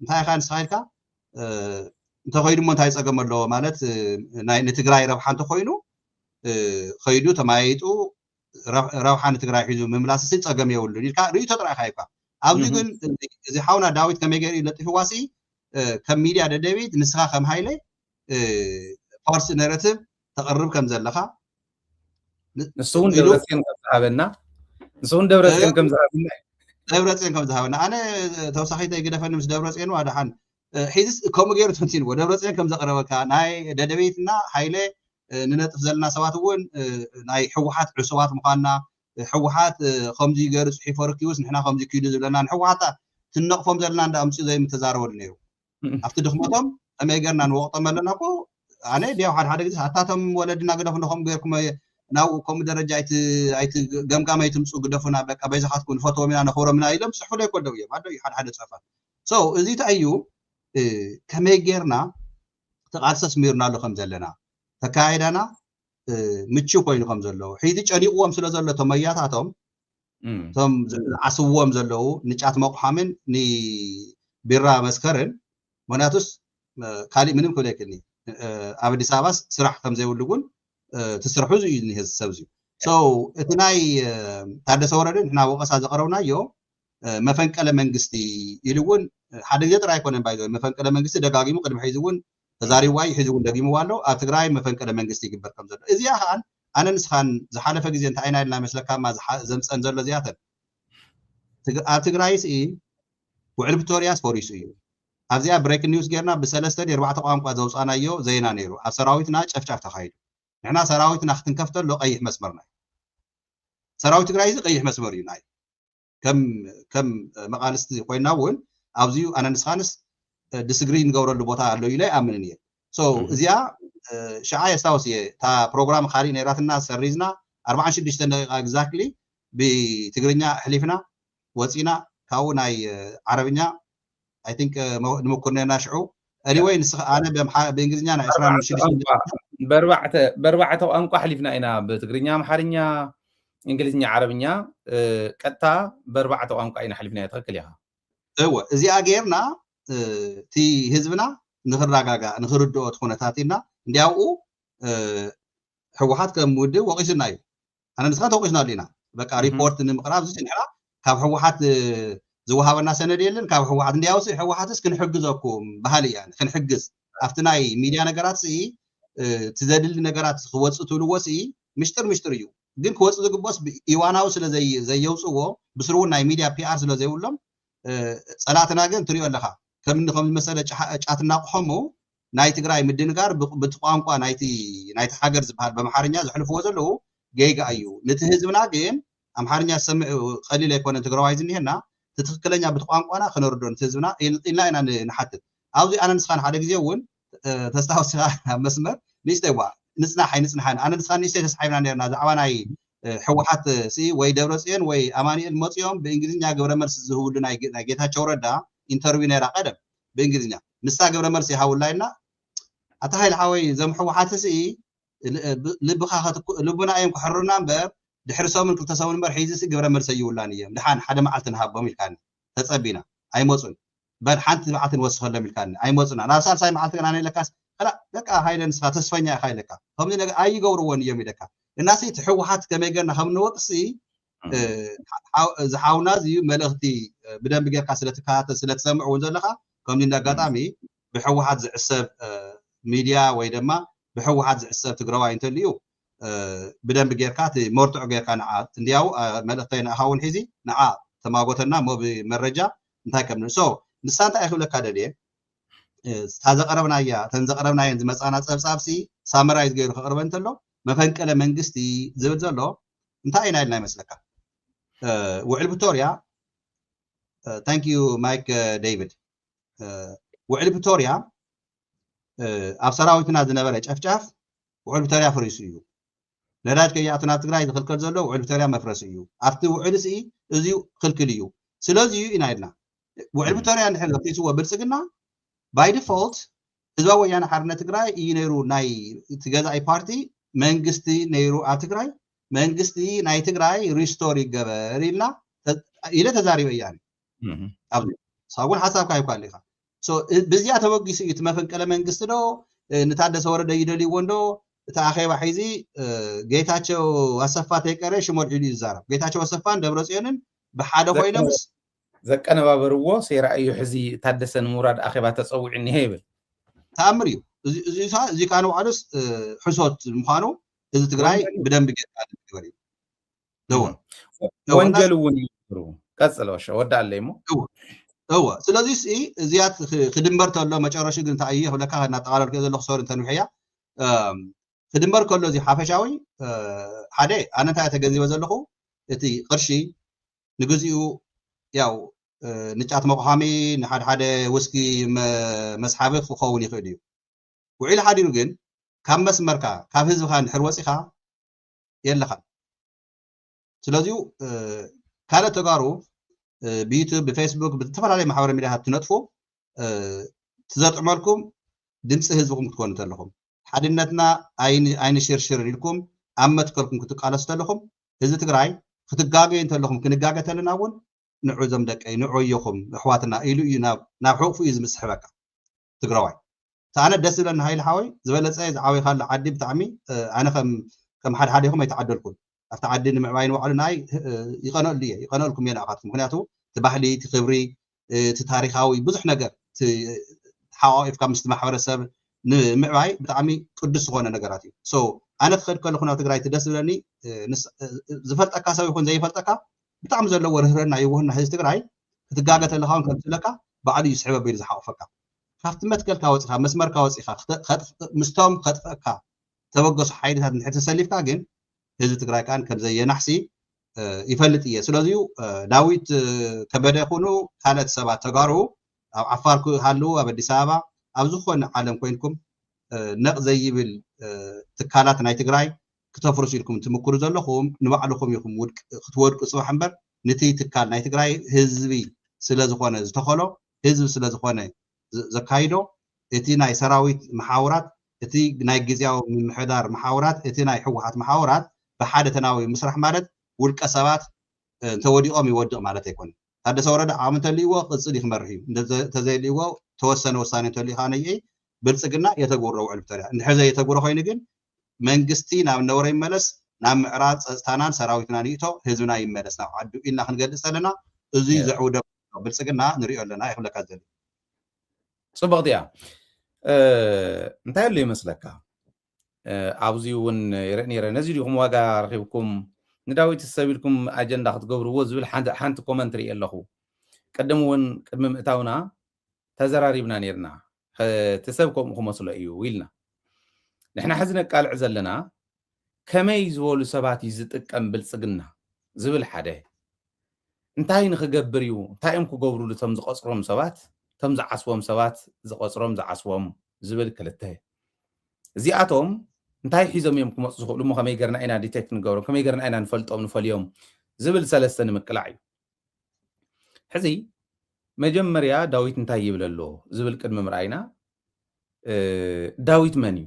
እንታይ ኢኻ ንስኻ ኢልካ እ፣ እንተኸይዱ እሞ እንታይ ፀገም ኣለዎ ማለት እ፣ ናይ ንትግራይ ረብሓ እንተኮይኑ እ፣ ከይዱ ተማያይጡ ረብ- ረብሓ ንትግራይ ሒዙ ምምላስ ሲ ፀገም የብሉን ኢልካ ርእይቶ ጥራይ ኢኻ ኢልካ። ኣብዚ እህ። ግን እዚ- እዚ ሓውና ዳዊት ከመይ ገይሩ እዩ ለጢፍዋ ሲ እ፣ ከም ሚድያ ደደቢት ንስኻ ከም ሃይለ እ፣ ፋልስ ነረቲቭ ተቕርብ ከም ዘለኻ ን- ንሱ እውን ኢሉ- ደብረፅዮን ከም ዝሃበና ንሱ እውን ደብረፅዮን ከም ዝሃበና እዩ። ደብረፅዮን ከም ዝሃበና ኣነ ተወሳኺተይ ግደፈኒ ምስ ደብረፅዮን ዋ ደሓን እ፣ ሒዝስ ከምኡ ገይሩ ተንቲንዎ ደብረፅዮን ከም ዘቕረበካ ናይ ደደቢትና ሃይለ እ፣ ንነጥፍ ዘለና ሰባት እውን እ፣ ናይ ህወሓት ዕሱባት ምዃንና እ፣ ህወሓት እ፣ ከምዚ ገይሩ ፅሒፎ ረኪቡስ ንሕና ከምዚ ኪዱ ዝብለና ንህወሓት ትነቕፎም ዘለና እንዳ ኣምፅኡ ዘይምተዛረበሉ ነይሩ ኣብቲ ድኽመቶም ከመይ ገርና ንወቕጦም ኣለና እኮ ኣነ ድያው ሓደ ሓደ ግዜ ኣታቶም ወለድና ግደፉ ንኸም ገርኩም ናብኡ ከምኡ ደረጃ ኣይቲ ኣይቲ ገምጋም ኣይትምፁ ግደፉና በቃ በይዛኻትኩም ንፈትዎም ኢና ነኽብሮም ኢና ኢሎም ዝፅሕፉለይ እኮ ኣለዉ እዮም ኣለዉ ሓደ ሓደ ፅሑፋት so እዚ እንታይ እዩ እ፣ ከመይ ጌርና ተቓልሰ ስሚርና ኣሎ ከም ዘለና ተካይዳና እ፣ ምቹ ኮይኑ ከም ዘሎ ሕዚ ጨኒቕዎም ስለ ዘሎ እቶም መያታቶም እም። እቶም ዝዓስዎም ዘለዉ ንጫት መቑሓምን ንቢራ መስከርን ምክንያቱስ እ፣ ካሊእ ምንም ክብል ኣይክእልኒ እ፣ ኣብ ኣዲስ ኣበባስ ስራሕ ከም ዘይብሉ እውን እ፣ ትስርሑ እዩ ዝኒሀ ሰብ እዚ so እቲ ናይ እ፣ ታደሰ ወረደ ንሕና ወቐሳ ዘቕረብናዮ እ፣ መፈንቀለ መንግስቲ ኢሉ እውን ሓደ ግዜ ጥራይ ኣይኮነን ባይዘ መፈንቀለ መንግስቲ ደጋጊሙ ቅድሚ ሕዚ እውን ተዛሪብዋ እዩ ሕዚ እውን ደጊምዋ ኣሎ ኣብ ትግራይ መፈንቀለ መንግስቲ ይግበር ከም ዘሎ እዚኣ ከዓ ኣነ ንስኻን ዝሓለፈ ግዜ እንታይ ኢና ኢልና ይመስለካ ማ ዝሓ- ዘምፀን ዘሎ እዚኣተን ትግ- ኣብ ትግራይ ስኢ ውዕል ፕሪቶርያስ ፈሪሱ እዩ ኣብዚኣ ብሬክ ኒውስ ጌርና ብሰለስተ ድዩ ኣርባዕተ ቋንቋ ዘውፃናዮ ዜና ነይሩ ኣብ ሰራዊትና ጨፍጫፍ ተኻይዱ ንሕና ሰራዊትና ክትንከፍ ተሎ ቀይሕ መስመርና እዩ ሰራዊት ትግራይ እዚ ቀይሕ መስመር እዩ ናይ ከም ከም መቃልስቲ ኮይና እውን ኣብዚዩ ኣነ ንስኻንስ ዲስግሪ ንገብረሉ ቦታ ኣሎ ኢለ ኣይኣምንን እየ so እዚኣ ሽዓ የስታውስ እየ እታ ፕሮግራም ካሊእ ነይራትና ሰሪዝና ኣርባዓን ሽዱሽተን ደቂቃ exactly ብትግርኛ ኣሕሊፍና ወፂና ካብኡ ናይ ዓረብኛ I think ንምኩር ነርና ሽዑ anyway ንስኻ ኣነ ብእንግሊዝኛ ናይ ዕስራን ሽዱሽተን በርባዕተ ቋንቋ ኣሕሊፍና ኢና ብትግርኛ ኣምሓርኛ እንግሊዝኛ፣ ዓረብኛ፣ እ፣ ቀጥታ ብኣርባዕተ ቋንቋ ኢና ኣሕሊፍናዮ። ትኽክል ኢኻ። እወ፣ እዚኣ ጌርና፣ እ፣ እቲ ህዝብና ንኽረጋጋእ፣ ንኽርድኦ እቲ ኩነታት ኢልና። እንዲያውኡ፣ እ፣ ህወሓት ከም ውድብ ወቒሱና እዩ። ኣነ ንስኻን ተወቒስናሉ ኢና። በቃ፣ እህ። ሪፖርት ንምቕራብ እዚ ንሕና ካብ ህወሓት፣ እ፣ ዝወሃበና ሰነድ የለን። ካብ ህወሓት እንዲያውስ ህወሓትስ ክንሕግዘኩም ባህሊ እያ፣ ክንሕግዝ ኣብቲ ናይ ሚድያ ነገራት ሲ፣ እ፣ እቲ ዘድሊ ነገራት ክወፅእ ትብልዎ ሲ ምሽጥር ምሽጥር እዩ። ግን ክወፅእ ዝግቦስ ብ-፣ እዋናዊ ስለ ዘይ-፣ ዘየውፅዎ፣ ብስሩ እውን ናይ ሚድያ ፒኣር ስለ ዘይብሎም፣ እ፣ ፀላእትና ግን ትሪኦ ኣለኻ። ከም እኒ ከም ዝመሰለ ጫ-፣ ጫት እናቆሖሙ ናይ ትግራይ ምድንጋር ብ-፣ ብቲ ቋንቋ ናይቲ፣ ናይቲ ሃገር ዝበሃል በምሓርኛ ዘሕልፍዎ ዘለዉ ጌጋ እዩ። ነቲ ህዝብና ግን ኣምሓርኛ ዝሰምዕ ቀሊል ኣይኮነን፣ ትግራዋይ ዝኒሄና፣ እቲ ትኽክለኛ ብቲ ቋንቋና ክነርዶ ነቲ ህዝብና ኢል-፣ ኢልና ኢና ን-፣ ንሓትት። ኣብዚ ኣነ ንስኻን ሓደ ግዜ እውን፣ እ፣ ተስታውስኻ ኣብ መስመር ንእሽተይ ዋ፣ ንጽናሕ ኣይንጽናሕን። ኣነ ንስኻን ንእሽተይ ተስሓይብና ነርና፣ ዛዕባ ናይ፣ እ፣ ህወሓት ሲ ወይ ደብረጽዮን ወይ ኣማኑኤል መጽዮም ብእንግሊዝኛ ግብረ መልሲ ዝህብሉ ናይ ጌ-፣ ናይ ጌታቸው ረዳ ኢንተርቪው ነይራ ቀደም ብእንግሊዝኛ። ንሳ ግብረ መልሲ ይሃውላ ኢልና፣ ኣታ ሃይለ ሓወይ፣ እዞም ህወሓት ሲ ል-፣ ብ-፣ ልብኻ ከትኩ-፣ ልቡና እዮም ክሕሩና እምበር፣ ድሕሪ ሰሙን ክልተ ሰሙን እምበር፣ ሒዚ ሲ ግብረ መልሲ ኣይብሉላን እዮም። ድሓን ሓደ መዓልቲ ንሃቦም ኢልካኒ። ተጸቢና። ኣይመጹን። በል ሓንቲ መዓልቲ ንወስኸሎም ኢልካኒ። ኣይመጹና። ናብ ሳልሳይ መዓልቲ ግን ኣነ ኢለካስ፣ ከላ፣ በቃ ሃይለ ንስኻ ተስፈኛ ኢኻ ኢለካ። ከምዚ ነገር ኣይገብርዎን እዮም ኢለካ። እናሲ እቲ ህወሓት ከመይ ጌርና ከም ንወቅሲ፣ እ፣ ሓው-፣ እዚ ሓውና እዚ መልእኽቲ፣ እ፣ ብደንቢ ጌርካ ስለ ትከታተል፣ ስለ ትሰምዕ እውን ዘለኻ፣ ከምዚ እንደ ኣጋጣሚ ብህወሓት ዝዕሰብ፣ እ፣ ሚድያ ወይ ድማ ብህወሓት ዝዕሰብ ትግራዋይ እንተልዩ፣ እ፣ ብደንቢ ጌርካ እቲ መርትዖ ጌርካ ንዓ፣ እንዲያው፣ እ፣ መልእኽተይ ንኣኻ እውን ሒዚ ንዓ ተማጎተና፣ እሞ ብመረጃ እንታይ ከም ን-፣ so ንሳ እንታይ ክብለካ ደልየ፣ እ፣ እታ ዘቐረብናያ፣ እተን ዘቐረብናየን ዝመጻና ጸብጻብሲ ሳመራይዝ ገይሩ ከቕርበ እንተሎ፣ መፈንቅለ መንግስቲ ዝብል ዘሎ እንታይ ኢና ኢልና ይመስለካ? እ፣ ውዕል ፕሪቶርያ፣ እ፣ thank you ማይክ፣ እ፣ ዴቪድ። እ፣ ውዕል ፕሪቶርያ፣ እ፣ ኣብ ሰራዊትና ዝነበረ ጨፍጫፍ ውዕል ፕሪቶርያ ፈሪሱ እዩ። ነዳጅ ከይኣቱ ናብ ትግራይ ዝኽልከል ዘሎ ውዕል ፕሪቶርያ መፍረሲ እዩ። ኣብቲ ውዕል ሲ እዚዩ ክልክል እዩ። ስለዚ እዩ ኢና ኢልና። ውዕል እም። ፕሪቶርያ እንድሕር ዘፍሪስዎ ብልጽግና፣ by default ህዝባዊ ወያነ ሓርነት ትግራይ እዩ ነይሩ ናይ እቲ ገዛኢ ፓርቲ፣ መንግስቲ ነይሩ ኣብ ትግራይ፣ መንግስቲ ናይ ትግራይ ሪስቶር ይገበር ኢልና ተ-፣ ኢለ ተዛሪበ እያ። እም። ኣብዚ ንስኻ እውን ሓሳብካ ይኳል ኢኻ። So፣ እ-፣ ብዚኣ ተበጊሱ እዩ እቲ መፈንቅለ መንግስቲ ዶ፣ እ፣ ንታደሰ ወረደ ይደልይዎ እንዶ፣ እቲ ኣኼባ ሒዚ፣ እ፣ ጌታቸው ኣሰፋ ተይቀረ ሽሙ ኣልዒሉ እዩ ዝዛረብ። ጌታቸው ኣሰፋን ደብረጽዮንን ብሓደ ዘቀነ-፣ ኮይኖምስ ዘቀነባበርዎ ሴራ እዩ። ሕዚ ታደሰ ንምውራድ ኣኼባ ተጸዊዑ እኒሀ ይብል። ተኣምር እዩ። እዚ፣ እዚ ሳ-፣ እዚ ከዓ ንባዕሉስ፣ እ፣ ሕሶት ምዃኑ ህዝቢ ትግራይ ወንጀል እዩ። ብደንቢ ጌርካ ዝግበር እዩ። እወ። እም። እወ፣ እና ወንጀል እውን እዩ። ቀጽል፣ ወሸ-፣ ወዳኣለይ እሞ። እወ። እወ። ስለዚ ሲ እዚያት ክ-፣ ክድምበር ተሎ መጨረሹ ግን እንታይ እዩ ክብለካ፣ እናጠቓለልኩ ዘለኹ፣ ሶሪ እንተንውሐያ። እም፣ ክድምበር ከሎ እዚ ሓፈሻዊ፣ እ፣ ሓደ፣ ኣነ እንታይ ተገንዚበ ዘለኹ፣ እቲ ቅርሺ ንግዚኡ ያው፣ እ፣ ንጫት መቑሓሚ፣ ንሓደ ሓደ ውስኪ መ-፣ መስሓቢ ክኸውን ይኽእል እዩ። ውዒሉ ሓዲሩ ግን ካብ መስመርካ፣ ካብ ህዝብኻ እንድሕር ወጺኻ የለኻን። ስለዚሁ፣ እ፣ ካልእ ተጋሩ፣ እ፣ ብዩቱብ፣ ብፌስቡክ፣ ብዝተፈላለየ ማሕበራዊ ሚድያታት ትነጥፉ፣ እ፣ ትዘጥዕመልኩም ድምፂ ህዝብኹም ክትኮኑ እንተለኹም፣ ሓድነትና ኣይን-፣ ኣይንሽርሽርን ኢልኩም ኣብ መትከልኩም ክትቃለሱ እንተለኹም፣ ህዝቢ ትግራይ ክትጋገዩ እንተለኹም፣ ክንጋገ ተለና እውን ንዑ እዞም ደቀይ፣ ንዑ ኣዮኹም ኣሕዋትና ኢሉ እዩ ናብ፣ ናብ ሕቑፉ እዩ ዝምስሕበካ ትግራዋይ። እታ ኣነ ደስ ዝብለኒ ሃይለ ሓወይ፣ ዝበለጸ ዝዓበይካሉ ዓዲ ብጣዕሚ፣ እ፣ ኣነ ከም፣ ከም ሓድሓዴኹም ኣይተዓደልኩን። ኣብቲ ዓዲ ንምዕባይ ንባዕሉ ንኣይ፣ እ፣ ይቐነሉ እየ፣ ይቐነልኩም እየ ንኣኻትኩም። ምክንያቱ እቲ ባህሊ፣ እቲ ክብሪ፣ እ፣ እቲ ታሪኻዊ ብዙሕ ነገር፣ እቲ ተሓቋቂፍካ ምስቲ ማሕበረሰብ ንምዕባይ ብጣዕሚ ቅዱስ ዝኾነ ነገራት እዩ። So፣ ኣነ ክኸድ ከለኹ ናብ ትግራይ እቲ ደስ ዝብለኒ፣ እ፣ ንስ-፣ እ፣ ዝፈልጠካ ሰብ ይኹን ዘይፈልጠካ ብጣዕሚ ዘለዎ ርህራሄና የዋህና ህዝቢ ትግራይ ክትጋገ ተለኻ እውን ከም ዝብለካ ባዕሉ እዩ ስሕብ ኣቢሉ ዝሓቑፈካ። ካብቲ መትከልካ ወፂኻ፣ መስመርካ ወፂኻ፣ ክተ-፣ ከጥ-፣ ምስቶም ከጥፍእካ ተበገሱ ሓይልታት እንድሕር ተሰሊፍካ ግን ህዝቢ ትግራይ ከኣ ከም ዘየናሕሲ፣ እ፣ ይፈልጥ እየ። ስለዚዩ፣ እ፣ ዳዊት፣ እ፣ ከበደ ኩኑ ካልኦት ሰባት ተጋሩ ኣብ ዓፋር ክሃልዉ፣ ኣብ ኣዲስ ኣበባ፣ ኣብ ዝኾነ ዓለም ኮይንኩም፣ እ፣ ነቕ ዘይብል፣ እ፣ ትካላት ናይ ትግራይ ክተፍርሱ ኢልኩም ትምክሩ ዘለኹም፣ ንባዕልኹም ኢኹም ውድቅ-፣ ክትወድቁ ጽባሕ እምበር፣ ነቲ ትካል ናይ ትግራይ ህዝቢ ስለ ዝኾነ ዝተኸሎ፣ ህዝቢ ስለ ዝኾነ ዝ-፣ ዘካይዶ፣ እቲ ናይ ሰራዊት መሓውራት፣ እቲ ናይ ግዝያዊ ምምሕዳር መሓውራት፣ እቲ ናይ ህወሓት መሓውራት ብሓደ ተናቢቡ ምስራሕ ማለት ውልቀ ሰባት እንተወዲቖም ይወድቕ ማለት ኣይኮነን። ታደሰ ወረደ ዓቕሚ እንተልይዎ ቅፅል እዩ ክመርሕ እዩ። እንተዘይልይዎ ተወሰነ ውሳኔ እንተልዩ ከዓ ነይኤ ብልፅግና የተጎረው ዕልብተሪያ እንድሕር ዘየተጉረ ኮይኑ ግን መንግስቲ ናብ ነበረ ይመለስ፣ ናብ ምዕራብ ፀፅታናን ሰራዊትናን ይእቶ፣ ህዝብና ይመለስ ናብ ዓዱ ኢልና ክንገልፅ ዘለና እዚ ዘዕውደ ብልፅግና ንሪኦ ኣለና ይክብለካ ዝደሊ። ፅብቕቲ እያ። እንታይ ኣሎ ይመስለካ? ኣብዚ እውን ይርኢ ነይረ። ነዚ ዲኹም ዋጋ ረኺብኩም ንዳዊት ሰብ ኢልኩም ኣጀንዳ ክትገብርዎ ዝብል ሓንቲ ኮመንት ርኢ ኣለኹ። ቅድም እውን ቅድሚ ምእታውና ተዘራሪብና ነርና። እቲ ሰብ ከምኡ ክመስሎ እዩ ኢልና። ንሕና ሕዚ ነቃልዕ ዘለና ከመይ ዝበሉ ሰባት እዩ ዝጥቀም ብልፅግና ዝብል ሓደ፣ እንታይ ንክገብር እዩ፣ እንታይ እዮም ክገብሩሉ እቶም ዝቐፅሮም ሰባት፣ እቶም ዝዓስቦም ሰባት ዝቐፅሮም ዝዓስቦም ዝብል ክልተ። እዚኣቶም እንታይ ሒዞም እዮም ክመፁ ዝኽእሉ እሞ ከመይ ገርና ኢና ዲቴክት ንገብሮም፣ ከመይ ገርና ኢና ንፈልጦም ንፈልዮም ዝብል ሰለስተ ንምቅላዕ እዩ። ሕዚ መጀመርያ ዳዊት እንታይ ይብል ኣሎ ዝብል ቅድሚ ምርኣይና ዳዊት መን እዩ?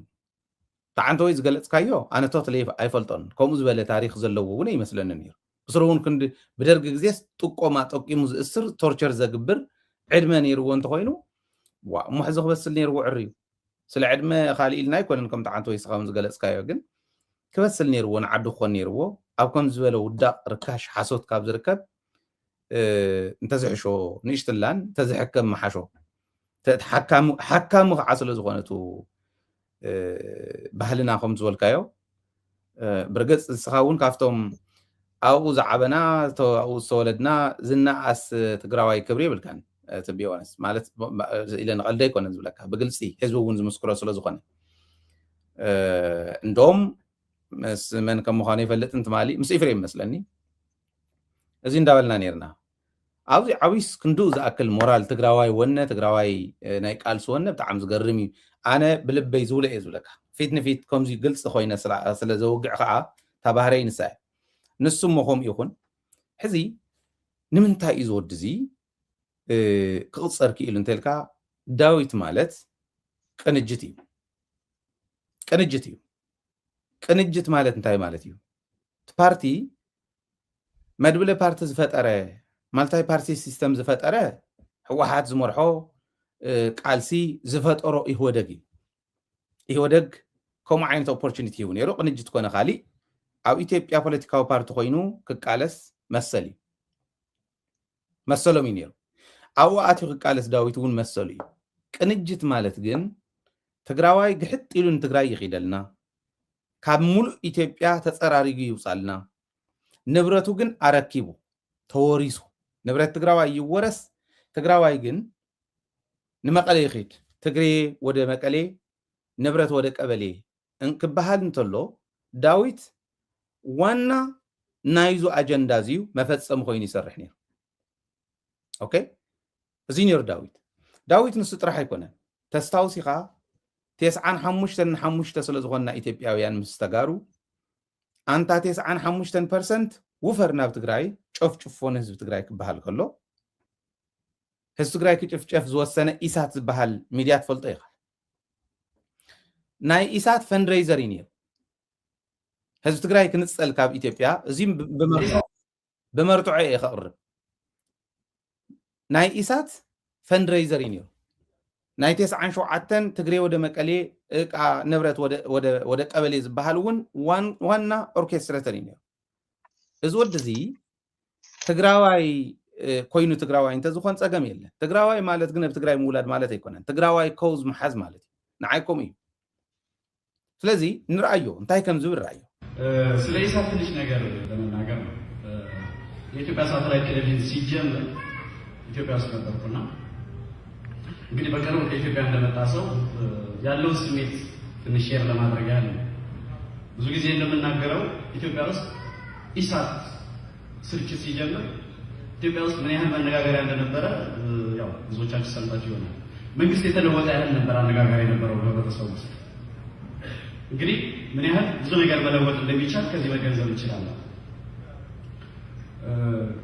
ተዓንተወይ ዝገለፅካዮ ኣነ ቶትሊ ኣይፈልጦን። ከምኡ ዝበለ ታሪክ ዘለዎ እውን ኣይመስለኒ ነይሩ። ብስሩ እውን ክንዲ ብደርጊ ግዜስ ጥቆማ ጠቂሙ ዝእስር ቶርቸር ዘግብር ዕድመ ነይርዎ እንተኮይኑ ዋ እሞ ሕዚ ክበስል ነይርዎ ዕርዩ። ስለ ዕድመ ካልእ ኢልና ኣይኮነን ከም ተዓንተወይ ስኻ እውን ዝገለፅካዮ ግን ክበስል ነይርዎ ንዓዱ ክኾን ነይርዎ። ኣብ ከም ዝበለ ውዳቕ ርካሽ ሓሶት ካብ ዝርከብ እንተዝሕሾ ንእሽትላን እንተዝሕከም መሓሾ። ሓካሚ ከዓ ስለ ዝኾነቱ ባህልና ከም ዝበልካዮ ብርግፅ ንስኻ እውን ካብቶም ኣብኡ ዝዓበና ኣብኡ ዝተወለድና ዝነኣስ ትግራዋይ ክብሪ የብልካን። ትቢዮነስ ማለት ኢለ ንቐልደ ኣይኮነን ዝብለካ ብግልፂ ህዝቢ እውን ዝምስክሮ ስለ ዝኾነ እንደም ምስ መን ከም ምዃኑ ይፈልጥን ትማሊ ምስ ኢፍሬም መስለኒ እዚ እንዳበልና ነርና። ኣብዚ ዓብስ ክንድኡ ዝኣክል ሞራል ትግራዋይ ወነ ትግራዋይ ናይ ቃልሲ ወነ ብጣዕሚ ዝገርም እዩ። ኣነ ብልበይ ዝብሎ እየ ዝብለካ ፊት ንፊት ከምዚ ግልፂ ኮይነ ስለ ዘውግዕ ከዓ እታ ባህረይ ንሳ እያ። ንሱ እሞ ከምኡ ይኹን ሕዚ ንምንታይ እዩ ዝወዲ እዚ ክቕፀር ክኢሉ እንተልካ ዳዊት ማለት ቅንጅት እዩ። ቅንጅት እዩ። ቅንጅት ማለት እንታይ ማለት እዩ? እቲ ፓርቲ መድብለ ፓርቲ ዝፈጠረ ማልታይ ፓርቲ ሲስተም ዝፈጠረ ህወሓት ዝመርሖ ቃልሲ ዝፈጠሮ ኢህወደግ እዩ። ኢህወደግ ከምኡ ዓይነት ኦፖርቹኒቲ ሂቡ ነይሩ። ቅንጅት ኮነ ካሊእ ኣብ ኢትዮጵያ ፖለቲካዊ ፓርቲ ኮይኑ ክቃለስ መሰል እዩ መሰሎም እዩ ነይሩ። ኣብኡ ኣትዩ ክቃለስ ዳዊት እውን መሰሉ እዩ። ቅንጅት ማለት ግን ትግራዋይ ግሕጥ ኢሉ ንትግራይ ይኺደልና፣ ካብ ሙሉእ ኢትዮጵያ ተፀራሪጉ ይውፃልና፣ ንብረቱ ግን ኣረኪቡ ተወሪሱ። ንብረት ትግራዋይ ይወረስ፣ ትግራዋይ ግን ንመቐሌ ይኺድ። ትግሬ ወደ መቀሌ፣ ንብረት ወደ ቀበሌ እንክበሃል እንተሎ ዳዊት ዋና ናይዙ ኣጀንዳ እዚዩ መፈፀሚ ኮይኑ ይሰርሕ ነይሩ። ኦኬ እዚ ነይሩ ዳዊት። ዳዊት ንሱ ጥራሕ ኣይኮነን። ተስታውሲኻ ቴስዓን ሓሙሽተን ንሓሙሽተ ስለ ዝኾንና ኢትዮጵያውያን ምስ ተጋሩ ኣንታ ቴስዓን ሓሙሽተን ፐርሰንት ውፈር ናብ ትግራይ ጨፍጭፎ ንህዝቢ ትግራይ ክበሃል ከሎ ህዝቢ ትግራይ ክጭፍጨፍ ዝወሰነ ኢሳት ዝበሃል ሚድያ ትፈልጦ ኢኻ። ናይ ኢሳት ፈንድሬይዘር እዩ ነይሩ። ህዝቢ ትግራይ ክንፀል ካብ ኢትዮጵያ እዚ ብመርትዖ እየ ከቕርብ። ናይ ኢሳት ፈንድሬይዘር እዩ ነይሩ። ናይ ቴስዓን ሸውዓተን ትግሬ ወደ መቀሌ እቃ ንብረት ወደ ቀበሌ ዝበሃል እውን ዋና ኦርኬስትሬተር እዩ ነይሩ። እዚ ወዲ እዚ ትግራዋይ ኮይኑ ትግራዋይ እንተዝኾን ፀገም የለን። ትግራዋይ ማለት ግን ኣብ ትግራይ ምውላድ ማለት ኣይኮነን። ትግራዋይ ኮዝ ምሓዝ ማለት እዩ። ንዓይ ከምኡ እዩ። ስለዚ ንርኣዮ እንታይ ከም ዝብል ርኣዮ። ስለ ኢሳት ትንሽ ነገር ለመናገር ነው። የኢትዮጵያ ሳተላይት ቴሌቪዥን ሲጀምር ኢትዮጵያ ውስጥ ነበርኩና እንግዲህ በቅርቡ ከኢትዮጵያ እንደመጣ ሰው ያለውን ስሜት ትንሽ ሼር ለማድረግ ያህል ነው። ብዙ ጊዜ እንደምናገረው ኢትዮጵያ ውስጥ ኢሳት ስርጭት ሲጀምር ኢትዮጵያ ውስጥ ምን ያህል መነጋገሪያ እንደነበረ ያው ብዙዎቻችሁ ሰምታችሁ ይሆናል። መንግስት የተለወጠ ያህል ነበር አነጋጋሪ የነበረው በህብረተሰቡ ውስጥ። እንግዲህ ምን ያህል ብዙ ነገር መለወጥ እንደሚቻል ከዚህ መገንዘብ እንችላለን።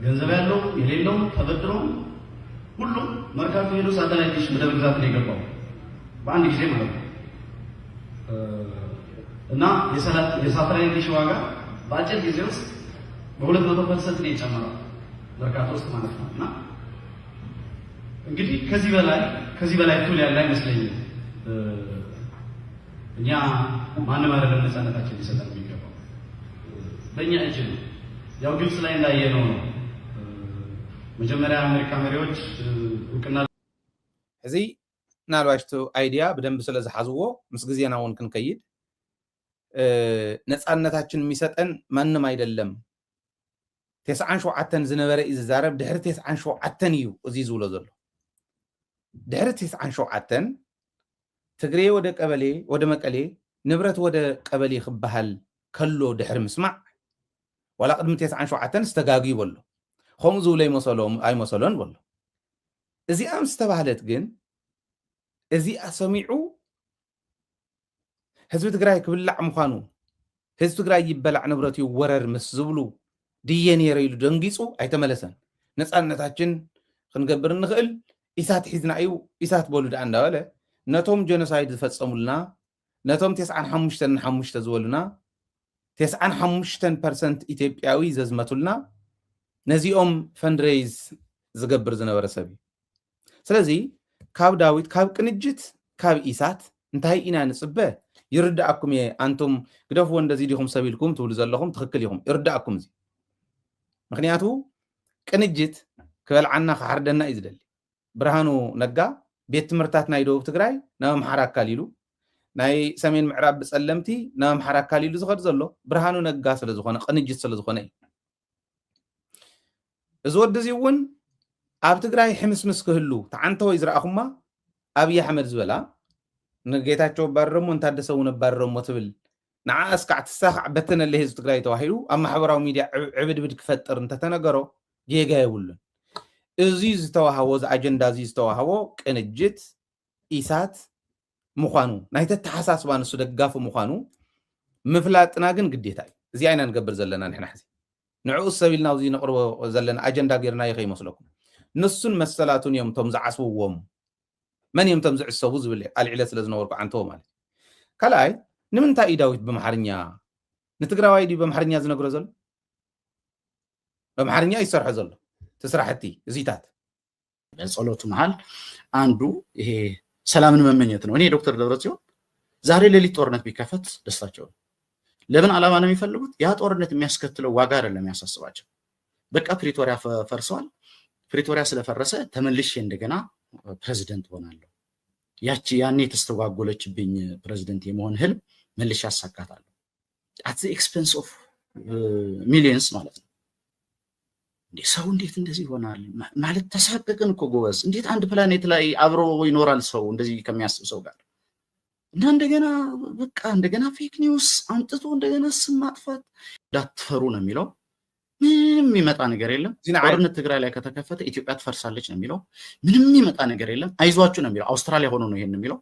ገንዘብ ያለው የሌለው ተበድሮ ሁሉም መርካቶ ሄዶ ሳተላይት ዲሽ ወደ መግዛት ነው የገባው በአንድ ጊዜ ማለት ነው። እና የሳተላይት ዲሽ ዋጋ በአጭር ጊዜ ውስጥ በሁለት መቶ ፐርሰንት ነው የጨመረው መርካቶ ውስጥ ማለት ነው። እና እንግዲህ ከዚህ በላይ ከዚህ በላይ ቱል ያለ አይመስለኝም። እኛ ማንም አይደለም ነፃነታችን ሊሰጠን የሚገባው፣ በእኛ እጅ ነው። ያው ግብፅ ላይ እንዳየነው ነው። መጀመሪያ የአሜሪካ መሪዎች እውቅና እዚ ምናልባሽ እቲ ኣይድያ ብደንብ ስለ ዝሓዝዎ ምስ ግዜና እውን ክንከይድ ነፃነታችን የሚሰጠን ማንም አይደለም። ተስዓን ሸውዓተን ዝነበረ እዩ ዝዛረብ። ድሕሪ ተስዓን ሸውዓተን እዩ እዚ ዝብሎ ዘሎ። ድሕሪ ተስዓን ሸውዓተን ትግሬ ወደ ቀበሌ ወደ መቀሌ ንብረት ወደ ቀበሌ ክበሃል ከሎ ድሕሪ ምስማዕ ዋላ ቅድሚ ተስዓን ሸውዓተን ዝተጋግዩ በሎ። ከምኡ ዝብሎ ኣይመሰሎም ኣይመሰሎን በሎ። እዚኣ ምስ ተባህለት ግን እዚኣ ሰሚዑ ህዝቢ ትግራይ ክብላዕ ምዃኑ ህዝቢ ትግራይ ይበላዕ ንብረት ይወረር ምስ ዝብሉ ድየ ነይረ ኢሉ ደንጊፁ ኣይተመለሰን። ነፃነታችን ክንገብር እንኽእል ኢሳት ሒዝና እዩ ኢሳት በሉ ደኣ እንዳበለ ነቶም ጀኖሳይድ ዝፈፀሙልና ነቶም ተስዓን ሓሙሽተን ሓሙሽተ ዝበሉና ተስዓን ሓሙሽተን ፐርሰንት ኢትዮጵያዊ ዘዝመቱልና ነዚኦም ፈንድሬይዝ ዝገብር ዝነበረ ሰብ እዩ። ስለዚ ካብ ዳዊት ካብ ቅንጅት ካብ ኢሳት እንታይ ኢና ንፅበ? ይርዳእኩም እየ ኣንቱም ግደፍዎ እንደዚ ዲኹም ሰብ ኢልኩም ትብሉ ዘለኹም ትኽክል ኢኹም፣ ይርዳእኩም እዚ። ምክንያቱ ቅንጅት ክበልዓና ክሓርደና እዩ ዝደሊ። ብርሃኑ ነጋ ቤት ትምህርታት ናይ ደቡብ ትግራይ ናብ ኣምሓራ ኣካሊሉ፣ ናይ ሰሜን ምዕራብ ብፀለምቲ ናብ ኣምሓራ ኣካሊሉ ዝኸድ ዘሎ ብርሃኑ ነጋ ስለዝኾነ ቅንጅት ስለዝኾነ እዩ። እዚ ወዲ እዚ እውን ኣብ ትግራይ ሕምስምስ ክህሉ ተዓንተወይ ዝረኣኹማ ኣብይ ኣሕመድ ዝበላ ንጌታቸው ኣባርረሞ ንታደሰ እውን ኣባርረሞ ትብል ንዓ እስካዕ ትሳኻዕ በተነለ ህዝቢ ትግራይ ተባሂሉ ኣብ ማሕበራዊ ሚድያ ዕብድብድ ክፈጥር እንተተነገሮ ጌጋ የብሉን። እዚ ዝተዋህቦ እዚ ኣጀንዳ እዚ ዝተዋህቦ ቅንጅት ኢሳት ምዃኑ ናይ ተተሓሳስባ ንሱ ደጋፊ ምዃኑ ምፍላጥና ግን ግዴታ እዩ። እዚኣ ኢና ንገብር ዘለና ንሕና ሕዚ ንዕኡ ሰብ ኢልና ኣብዚ ነቕርቦ ዘለና ኣጀንዳ ጌርናዮ ከይመስለኩም። ንሱን መሰላቱን እዮም እቶም ዝዓስብዎም። መን እዮም እቶም ዝዕሰቡ ዝብል ኣልዒለ ስለ ዝነበርኩ ዓንተዎ ማለት እዩ። ካልኣይ ንምንታይ እዩ ዳዊት ብኣምሓርኛ ንትግራዋይ ድዩ ብኣምሓርኛ ዝነግሮ ዘሎ? ብኣምሓርኛ እዩ ዝሰርሖ ዘሎ እቲ ስራሕቲ እዚታት። በጸሎቱ መሃል አንዱ ይሄ ሰላምን መመኘት ነው። እኔ ዶክተር ደብረጽዮን ዛሬ ሌሊት ጦርነት ቢከፈት ደስታቸው ነው። ለምን ዓላማ ነው የሚፈልጉት? ያ ጦርነት የሚያስከትለው ዋጋ አይደለም የሚያሳስባቸው። በቃ ፕሪቶሪያ ፈርሰዋል። ፕሪቶሪያ ስለፈረሰ ተመልሼ እንደገና ፕሬዚደንት ሆናለሁ። ያቺ ያኔ የተስተጓጎለችብኝ ፕሬዚደንት የመሆን ህልም መልሼ አሳካታለሁ። at the expense of millions ማለት ነው። እንዴ ሰው እንዴት እንደዚህ ይሆናል? ማለት ተሳቀቅን እኮ ጎበዝ። እንዴት አንድ ፕላኔት ላይ አብሮ ይኖራል ሰው እንደዚህ ከሚያስብ ሰው ጋር? እና እንደገና በቃ እንደገና ፌክ ኒውስ አምጥቶ እንደገና ስም ማጥፋት እንዳትፈሩ ነው የሚለው። ምንም የሚመጣ ነገር የለም። ጦርነት ትግራይ ላይ ከተከፈተ ኢትዮጵያ ትፈርሳለች ነው የሚለው። ምንም የሚመጣ ነገር የለም። አይዟችሁ ነው የሚለው። አውስትራሊያ ሆኖ ነው ይሄን የሚለው።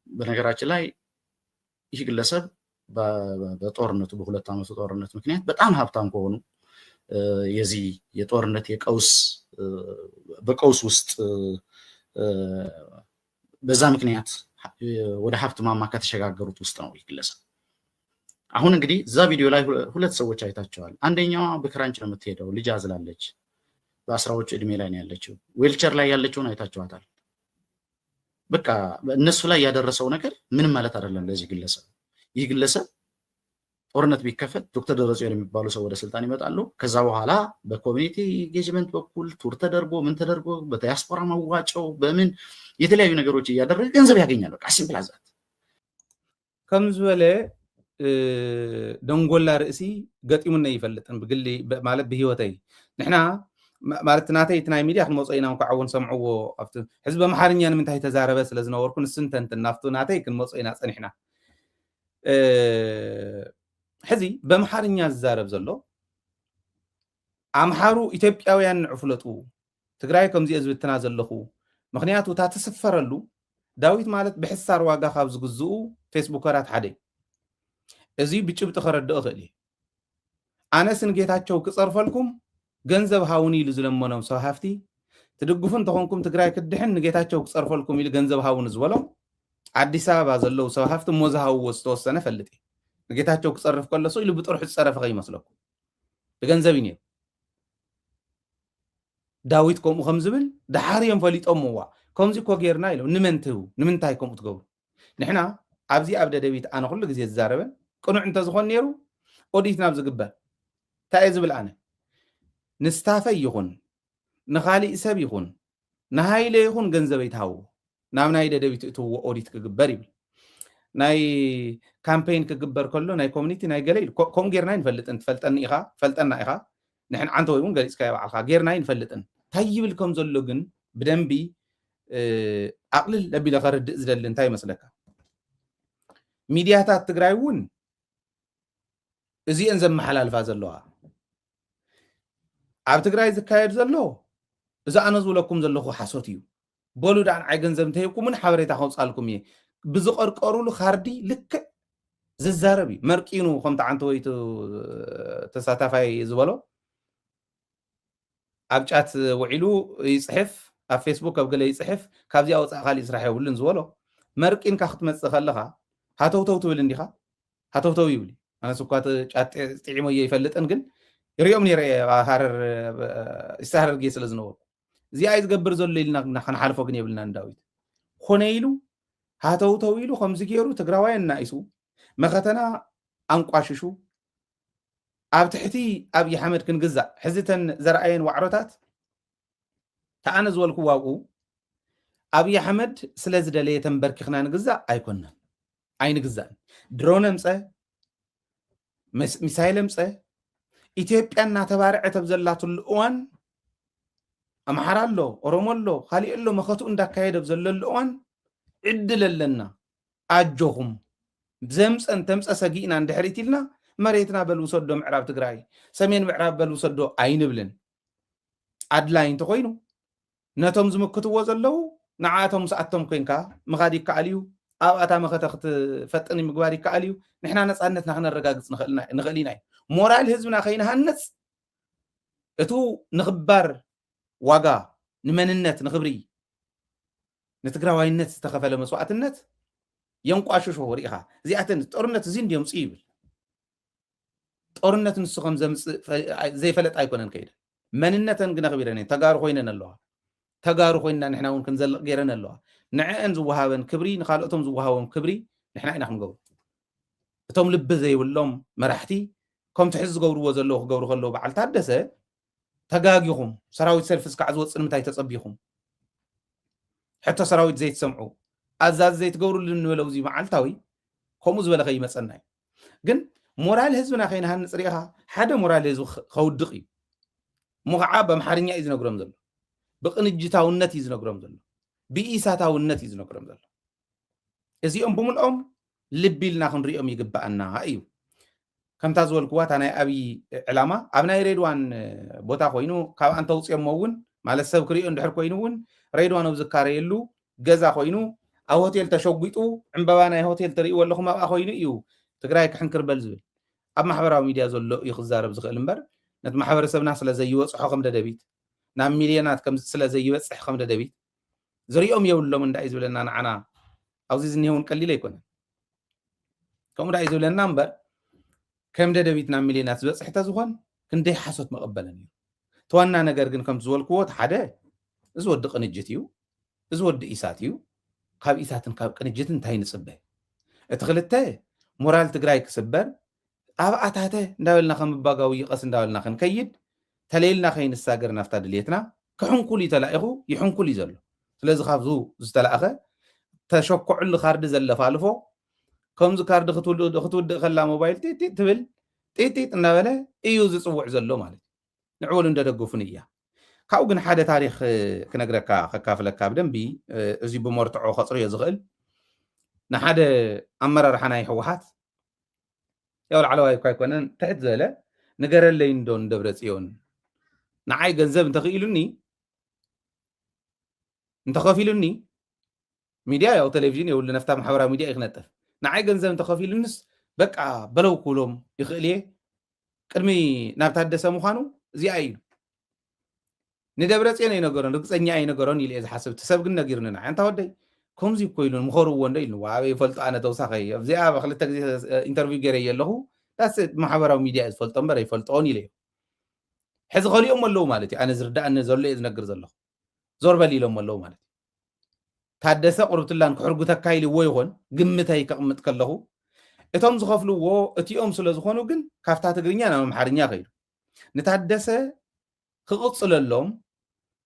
በነገራችን ላይ ይህ ግለሰብ በጦርነቱ በሁለት ዓመቱ ጦርነት ምክንያት በጣም ሀብታም ከሆኑ የዚህ የጦርነት የቀውስ በቀውስ ውስጥ በዛ ምክንያት ወደ ሀብት ማማ ከተሸጋገሩት ውስጥ ነው ይህ ግለሰብ። አሁን እንግዲህ እዛ ቪዲዮ ላይ ሁለት ሰዎች አይታቸዋል። አንደኛዋ በክራንች ነው የምትሄደው፣ ልጅ አዝላለች። በአስራዎቹ እድሜ ላይ ነው ያለችው። ዌልቸር ላይ ያለችውን አይታችኋታል። በቃ እነሱ ላይ ያደረሰው ነገር ምንም ማለት አይደለም ለዚህ ግለሰብ። ይህ ግለሰብ ጦርነት ቢከፈት ዶክተር ደብረጽዮን የሚባሉ ሰው ወደ ስልጣን ይመጣሉ። ከዛ በኋላ በኮሚኒቲ ኢንጌጅመንት በኩል ቱር ተደርጎ ምን ተደርጎ በዲያስፖራ መዋጮ በምን የተለያዩ ነገሮች እያደረገ ገንዘብ ያገኛል። በቃ ሲምፕል አዛት ከም ዝበለ ደንጎላ ርእሲ ገጢሙና ይፈልጥን ብግሊ ማለት ብህይወተይ ንሕና ማለት ናተይ እቲ ናይ ሚድያ ክንመፆ ኢና እንኳዕ እውን ሰምዕዎ ኣብቲ ሕዚ በምሓርኛ ንምንታይ ተዛረበ ስለ ዝነበርኩ ንስንተንትን ናብቲ ናተይ ክንመፆ ኢና ፀኒሕና። ሕዚ በምሓርኛ ዝዛረብ ዘሎ ኣምሓሩ ኢትዮጵያውያን ንዕፍለጡ ትግራይ ከምዚኦ ዝብትና ዘለኹ ምክንያቱ እታ ትስፈረሉ ዳዊት ማለት ብሕሳር ዋጋ ካብ ዝግዝኡ ፌስቡከራት ሓደ እዩ። እዚ ብጭብጢ ከረድኦ እኽእል እየ። ኣነስ ንጌታቸው ክፀርፈልኩም ገንዘብ ሃውኒ ኢሉ ዝለመኖም ሰብ ሃፍቲ ትድግፉ እንተኾንኩም ትግራይ ክድሕን ንጌታቸው ክፀርፈልኩም ኢሉ ገንዘብ ሃውኒ ዝበሎም ኣዲስ ኣበባ ዘለዉ ሰብ ሃፍቲ እሞ ዝሃውዎ ዝተወሰነ ፈልጥ እየ። ንጌታቸው ክጸርፍ ከሎ ሰው ኢሉ ብጥርሑ ዝጸረፈ ከይመስለኩም። ብገንዘብ እዩ ነይሩ። ዳዊት ከምኡ ከም ዝብል ደሓር እዮም ፈሊጦምዋ። ከምዚ እኮ ጌርና ኢሎም። ንመን ትህቡ? ንምንታይ ከምኡ ትገብሩ? ንሕና ኣብዚ ኣብ ደደቢት ኣነ ኩሉ ግዜ ዝዛረበን ቅኑዕ እንተዝኾን ነይሩ ኦዲት ናብ ዝግበር። እንታይ እየ ዝብል ኣነ? ንስታፈይ ይኹን ንኻሊእ ሰብ ይኹን ንሃይለ ይኹን ገንዘበይ ትሃብዎ፣ ናብ ናይ ደደቢት እትውዎ ኦዲት ክግበር ይብል። ናይ ካምፔይን ክግበር ከሎ ናይ ኮሚኒቲ ናይ ገለ ኢሉ። ኮ-፣ ከምኡ ጌርና ኣይንፈልጥን። ትፈልጠኒ ኢኻ፣ ፈልጠና ኢኻ። ንሕን ዓንተ ወይ እውን ገሊጽካዮ ባዕልኻ። ጌርና ኣይንፈልጥን። እንታይ ይብል ከም ዘሎ ግን ብደንቢ፣ እ፣ ኣቕልል ኣቢለ ከርድእ ዝደሊ እንታይ ይመስለካ? ሚድያታት ትግራይ እውን እዚአን ዘመሓላልፋ ዘለዋ። ኣብ ትግራይ ዝካየድ ዘሎ፣ እዚ ኣነ ዝብለኩም ዘለኹ ሓሶት እዩ። በሉ ደኣ ንዓይ ገንዘብ እንተሂብኩምን ሓበሬታ ከውፃልኩም እየ። ብዝቐርቀሩሉ ካርዲ ልክዕ ዝዛረብ እዩ። መርቂኑ ከምቲ ዓንተ ወይ ቱ-፣ ተሳታፋይ ዝበሎ፣ ኣብ ጫት ውዒሉ ይፅሕፍ፣ ኣብ ፌስቡክ ኣብ ገለ ይፅሕፍ፣ ካብዚኣ ወፃእ ካሊእ ስራሕ የብሉን ዝበሎ። መርቂንካ ክትመፅእ ከለኻ ሃተውተው ትብል እንዲኻ? ሃተውተው ይብል እዩ። ኣነስ እኳ እቲ ጫት ጥዒመዮ ይፈልጥን፣ ግን ይሪኦም ነይረ እየ። ኣብ ሃረር፣ እ፣ ይሳረር ግዜ ስለ ዝነበርኩ። እዚኣ እዩ ዝገብር ዘሎ ኢልና ግና ክንሓልፎ ግን የብልናን ዳዊት። ኮነ ኢሉ ሃተውተው ኢሉ ከምዚ ገይሩ ትግራዋይ እናኢሱ መኸተና ኣንቋሽሹ ኣብ ትሕቲ ኣብይ ኣሕመድ ክንግዛእ። ሕዚ እተን ዘርኣየን ዋዕሮታት ተኣነ ዝበልኩ ዋብኡ ኣብይ ኣሕመድ ስለ ዝደለየ ተንበርኪኽና ንግዛእ ኣይኮነን። ኣይንግዛእን። ድሮን ኣምፀ፣ መስ-፣ ሚሳይል ኣምፀ፣ ኢትዮጵያ እናተባርዐት ኣብ ዘላትሉ እዋን ኣምሓራ ኣሎ፣ ኦሮሞ ኣሎ፣ ካሊእ ኣሎ፣ መኸትኡ እንዳካየደ ኣብ ዘለሉ እዋን ዕድል ኣለና። ኣጆኹም። ዘምፀን ተምፀ ሰጊእና እንድሕሪት ኢልና መሬትና በል ውሰዶ ምዕራብ ትግራይ፣ ሰሜን ምዕራብ በል ውሰዶ ኣይንብልን። ኣድላይ እንተኾይኑ ነቶም ዝምክትዎ ዘለዉ ንዓቶም ምስኣቶም ኮንካ ምኻድ ይከኣል እዩ። ኣብኣታ መኸተ ክትፈጥን ምግባር ይከኣል እዩ። ንሕና ነፃነትና ክነረጋግፅ ንኽእል ኢና፣ ንኽእል ኢና እዩ። ሞራል ህዝብና ከይንሃንፅ እቱ ንኽባር ዋጋ፣ ንመንነት፣ ንኽብሪ፣ ንትግራዋይነት ዝተኸፈለ መስዋዕትነት የንቋሽሾ ርኢኻ። እዚኣተን ጦርነት እዚ እንዲዮም ይብል። ጦርነት ንሱ ከም ዘምፅእ ፈ-፣ ዘይፈለጥ ኣይኮነን ከይደ። መንነተን ግን ኣኽቢረን እየን። ተጋሩ ኮይነን ኣለዋ። ተጋሩ ኮይንና ንሕና እውን ክንዘልቕ ገይረን ኣለዋ። ንዕአን ዝወሃበን ክብሪ፣ ንኻልኦቶም ዝወሃቦም ክብሪ ንሕና ኢና ክንገብሮ። እቶም ልቢ ዘይብሎም መራሕቲ ከምቲ ሕዚ ዝገብርዎ ዘለዉ ክገብሩ ከለዉ በዓል ታደሰ ተጋጊኹም። ሰራዊት ሰልፊ እስካዕ ዝወፅእ ንምንታይ ተፀቢኹም? ሕቶ ሰራዊት ዘይትሰምዑ፣ ኣዛዚ ዘይትገብሩሉ እንበለው እዚ መዓልታዊ ከምኡ ዝበለ ከይመፀና እዩ። ግን ሞራል ህዝብና ከይንሃንፅ ርኢኻ፣ ሓደ ሞራል ህዝቢ ከ-፣ ከውድቕ እዩ። እሞ ከዓ ብኣምሓርኛ እዩ ዝነግሮም ዘሎ፣ ብቅንጅታውነት እዩ ዝነግሮም ዘሎ፣ ብኢሳታውነት እዩ ዝነግሮም ዘሎ። እዚኦም ብምልኦም ልቢ ኢልና ክንሪኦም ይግባኣና እዩ። ከምታ ዝበልክዋ እታ ናይ ኣብይ ዕላማ ኣብ ናይ ሬድዋን ቦታ ኮይኑ ካብ ኣንተ ውፅኦሞ እውን ማለት ሰብ ክሪኦ እንድሕር ኮይኑ እውን ሬድዋን ኣብ ዝካረየሉ ገዛ ኮይኑ ኣብ ሆቴል ተሸጒጡ ዕምበባ ናይ ሆቴል ትርእይዎ ኣለኹም ኣብኣ ኮይኑ እዩ ትግራይ ክሕንክር በል ዝብል ኣብ ማሕበራዊ ሚድያ ዘሎ እዩ ክዛረብ ዝኽእል እምበር ነቲ ማሕበረሰብና ስለ ዘይበፅሖ ከም ደደቢት ናብ ሚልዮናት ከም ስለ ዘይበፅሕ ከም ደደቢት ዝሪኦም የብሎም እንዳ እዩ ዝብለና ንዓና ኣብዚ ዝኒሄውን ቀሊል ኣይኮነን። ከምኡ ደኣ እዩ ዝብለና እምበር ከም ደደቢት ናብ ሚልዮናት ዝበፅሕ ተዝኾን ክንደይ ሓሶት መቐበለን እዩ። እቲ ዋና ነገር ግን ከምቲ ዝበልክዎ እቲ ሓደ እዚ ወዲ ቅንጅት እዩ፣ እዚ ወዲ ኢሳት እዩ። ካብ ኢሳትን ካብ ቅንጅትን እንታይ ንፅበ? እቲ ክልተ ሞራል ትግራይ ክስበር ኣብ ኣታተ እንዳበልና ከም ባጋዊ ይቐስ እንዳበልና ክንከይድ ተለይልና ከይንሳገር ናፍታ ድልየትና ክሕንኩል እዩ ተላኢኹ ይሕንኩል እዩ ዘሎ። ስለዚ ካብዙ ዝተላእኸ ተሸኮዕሉ ካርዲ ዘለፋልፎ ከምዚ ካርዲ ክትውልድ-፣ ክትውድእ ከላ ሞባይል ጢጢጥ ትብል ጢጢጥ እናበለ እዩ ዝፅውዕ ዘሎ ማለት እዩ። ንዕወሉ እንደደገፉን እያ። ካብኡ ግን ሓደ ታሪክ ክነግረካ ከካፍለካ ብደንቢ እዚ ብመርትዖ ከፅርዮ ዝኽእል ንሓደ ኣመራርሓ ናይ ህወሓት ያው ላዕለዋይ እኳ ኣይኮነን ትሕት ዝበለ ንገረለይ እንዶ ንደብረ ፅዮን ንዓይ ገንዘብ እንተኽኢሉኒ እንተኸፊሉኒ ሚድያ ያው ቴሌቪዥን የብሉ ነፍታ ማሕበራዊ ሚድያ እዩ ክነጥፍ ንዓይ ገንዘብ እንተኸፊሉንስ በቃ በለው ክብሎም ይኽእል እየ ቅድሚ ናብ ታደሰ ምዃኑ እዚኣ እዩ ንደብረ ፅዮን ኣይነገሮን ርግፀኛ ኣይነገሮን ኢለ እየ ዝሓስብ እቲ ሰብ ግን ነጊሩኒ ንዓይ እንታ ወደይ ከምዚ እኮ ኢሉ ምኸርዎ እንዶ ኢሉ ኣበይ ይፈልጦ ኣነ ተውሳኸ ኣብዚኣ ክልተ ግዜ ኢንተርቪው ገይረ ኣለኹ። ዳስ ማሕበራዊ ሚድያ ዝፈልጦ እምበር ኣይፈልጦን ኢለ። ሕዚ ከሊኦም ኣለዉ ማለት እዩ። ኣነ ዝርዳእኒ ዘሎ እየ ዝነግር ዘለኹ። ዞር በል ኢሎም ኣለዉ ማለት እዩ። ታደሰ ቁርብትላን ክሕርጉተካ ኢልዎ ይኾን ግምተይ ከቕምጥ ከለኹ፣ እቶም ዝኸፍልዎ እቲኦም ስለ ዝኾኑ ግን ካብታ ትግርኛ ናብ ኣምሓርኛ ከይዱ። ንታደሰ ክቕፅለሎም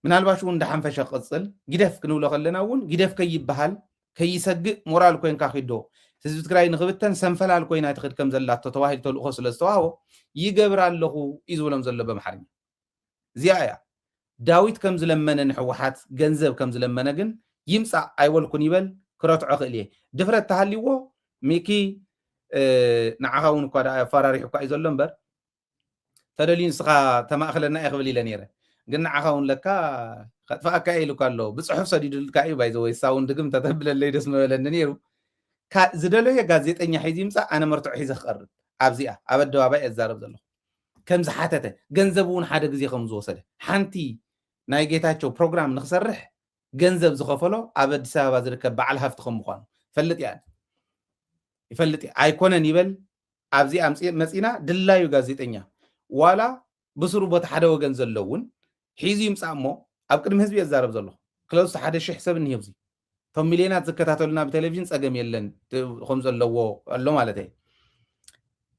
ምናልባሽ እውን እንዳሓንፈሸ ክቕፅል፣ ግደፍ ክንብሎ ከለና እውን ግደፍ ከይበሃል ከይሰግእ ሞራል ኮይንካ ኪዶ ህዝቢ ትግራይ ንክብተን ሰንፈላል ኮይና ትኽድ ከም ዘላቶ ተባሂሉ ተልእኾ ስለ ዝተዋህቦ ይገብር ኣለኹ እዩ ዝብሎም ዘሎ በምሓርኛ። እዚኣ እያ። ዳዊት ከም ዝለመነ ንሕወሓት ገንዘብ ከም ዝለመነ ግን ይምፃእ ኣይበልኩን ይበል ክረትዖ ክእል እየ። ድፍረት ተሃልይዎ ሚኪ ንዓኻ እውን እኳ ኣፈራሪሑ እኳ እዩ ዘሎ እምበር ተደልዩ ንስኻ ተማእኽለና እየ ክብል ኢለ ነይረ። ግን ንዓኻ እውን ለካ ከጥፍኣካ እየ ኢሉካ ኣሎ። ብፅሑፍ ሰዲዱልካ እዩ ባይዘወይ እሳ እውን ድግም ተተብለለይ ደስ መበለኒ ነይሩ። ዝደለየ ጋዜጠኛ ሒዙ ይምፃእ ኣነ መርትዖ ሒዘ ክቐርብ ኣብዚኣ ኣብ ኣደባባይ እዛረብ ዘለኹ ከም ዝሓተተ ገንዘብ እውን ሓደ ግዜ ከም ዝወሰደ ሓንቲ ናይ ጌታቸው ፕሮግራም ንክሰርሕ ገንዘብ ዝኸፈሎ ኣብ ኣዲስ ኣበባ ዝርከብ በዓል ሃፍቲ ከም ምኳኑ ፈልጥ እያ። ይፈልጥ እየ ኣይኮነን ይበል ኣብዚ ኣምፂ መፂና ድላዩ ጋዜጠኛ ዋላ ብስሩ ቦታ ሓደ ወገን ዘሎ እውን ሒዙ ይምፃእ እሞ ኣብ ቅድሚ ህዝቢ የዛረብ ዘሎ ክለውስቲ ሓደ ሽሕ ሰብ እኒሄ ኣብዚ እቶም ሚልዮናት ዝከታተሉና ብቴሌቪዥን ፀገም የለን ከም ዘለዎ ኣሎ ማለት እየ።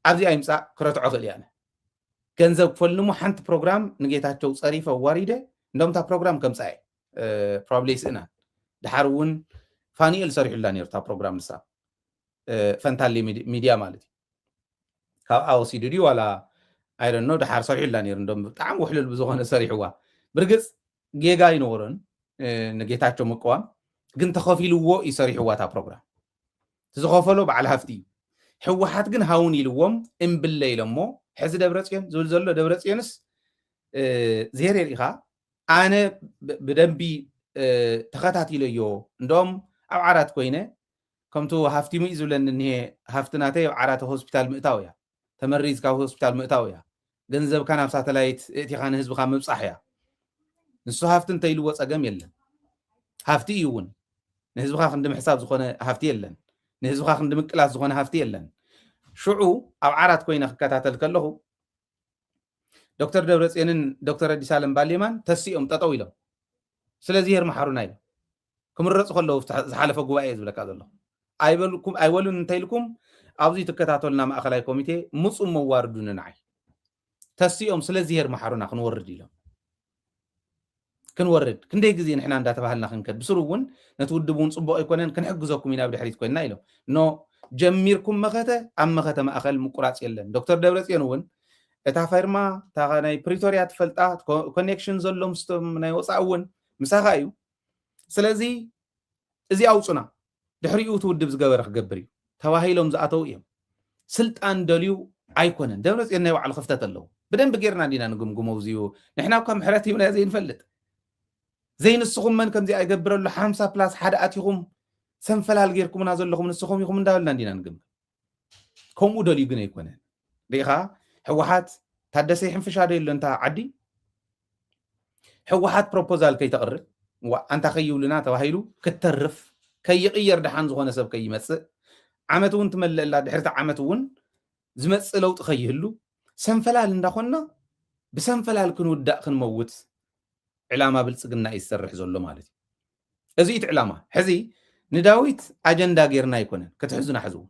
ኣብዚ ኣይምፃእ ክረትዖ ክእል እያ ገንዘብ ክፈልኒ እሞ ሓንቲ ፕሮግራም ንጌታቸው ፀሪፈ ዋሪደ እንደምታ ፕሮግራም ከምፃ እየ ፕሮባብሊ ይስእና ድሓር እውን ፋኒኤል ሰሪሑላ ነይሩ እታ ፕሮግራም ንሳ ፈንታሌ ሚድያ ማለት እዩ። ካብኣ ወሲዱ ድዩ ዋላ ኣይደኖ ድሓር ሰሪሑላ ነይሩ እንዶም ብጣዕሚ ውሕልል ብዝኾነ ሰሪሕዋ። ብርግፅ ጌጋ ኣይነበሮን ንጌታቸው ምቅዋም ግን ተኸፊልዎ እዩ ሰሪሕዋ እታ ፕሮግራም። ዝኸፈሎ በዓል ሃፍቲ እዩ። ህወሓት ግን ሃውን ኢልዎም እምብለ ኢሎሞ ሕዚ ደብረፅዮን ዝብል ዘሎ ደብረፅዮንስ ዝሄር የርኢኻ ኣነ ብደንቢ ተኸታቲለዮ እንደም ኣብ ዓራት ኮይነ ከምቱ ሃፍቲሙ እዩ ዝብለኒ እኒሄ ሃፍቲ ናተይ ኣብ ዓራት ሆስፒታል ምእታው እያ ተመሪዝ ካብ ሆስፒታል ምእታው እያ ገንዘብካ ናብ ሳተላይት እእቲኻ ንህዝብኻ ምብፃሕ እያ ንሱ ሃፍቲ እንተኢልዎ ፀገም የለን ሃፍቲ እዩ እውን ንህዝብኻ ክንዲ ምሕሳብ ዝኾነ ሃፍቲ የለን ንህዝብኻ ክንዲ ምቅላስ ዝኾነ ሃፍቲ የለን ሽዑ ኣብ ዓራት ኮይነ ክከታተል ከለኹ ዶክተር ደብረፅዮንን ዶክተር ኣዲስ ኣለም ባሌማን ተሲኦም ጠጠው ኢሎም ስለዚ ሄር መሓሩና ኢሎም ክምረፁ ከለዉ ዝሓለፈ ጉባኤ ዝብለካ ዘለኹ ኣይበሉን እንተይልኩም ኣብዚ ትከታተሉና ማእኸላይ ኮሚቴ ምፁ መዋርዱ ንንዓይ ተሲኦም ስለዚ ሄር መሓሩና ክንወርድ ኢሎም ክንወርድ ክንደይ ግዜ ንሕና እንዳተባሃልና ክንከድ ብስሩ እውን ነቲ ውድብ እውን ፅቡቅ ኣይኮነን ክንሕግዘኩም ኢና ብድሕሪት ኮይንና ኢሎም ኖ ጀሚርኩም መኸተ ኣብ መኸተ ማእኸል ምቁራፅ የለን ዶክተር ደብረፅዮን እውን እታ ፈርማ እታ ናይ ፕሪቶርያ ትፈልጣ ኮኔክሽን ዘሎ ምስቶም ናይ ወፃኢ እውን ምሳኻ እዩ ስለዚ እዚ ኣውፁና ድሕሪኡ እቲ ውድብ ዝገበረ ክገብር እዩ ተባሂሎም ዝኣተው እዮም ስልጣን ደልዩ ኣይኮነን ደብረፅዮን ናይ ባዕሉ ክፍተት ኣለዎ ብደንብ ጌርና እንዲና ንግምግሞ እዚዩ ንሕና እኳ ምሕረት ሂብና ዘይንፈልጥ ዘይንስኹም መን ከምዚ ኣይገብረሉ ሓምሳ ፕላስ ሓደ ኣቲኹም ሰንፈላል ጌርኩምና ዘለኹም ንስኹም ኢኹም እንዳበልና እንዲና ንግምግም ከምኡ ደልዩ ግን ኣይኮነን ሪኢኻ ህወሓት ታደሰ ይሕንፍሻ ዶ የሎ እንታ ዓዲ ህወሓት ፕሮፖዛል ከይተቕርብ ዋ ኣንታ ከይብሉና ተባሂሉ ክትተርፍ ከይቕየር ደሓን ዝኾነ ሰብ ከይመፅእ ዓመት እውን ትመልእላ ድሕርቲ ዓመት እውን ዝመፅእ ለውጢ ከይህሉ ሰንፈላል እንዳኾንና ብሰንፈላል ክንውዳእ ክንመውት ዕላማ ብልፅግና እዩ ዝሰርሕ ዘሎ ማለት እዩ እዚ እቲ ዕላማ ሕዚ ንዳዊት ኣጀንዳ ጌርና ኣይኮነን ክትሕዙና ሕዝቡ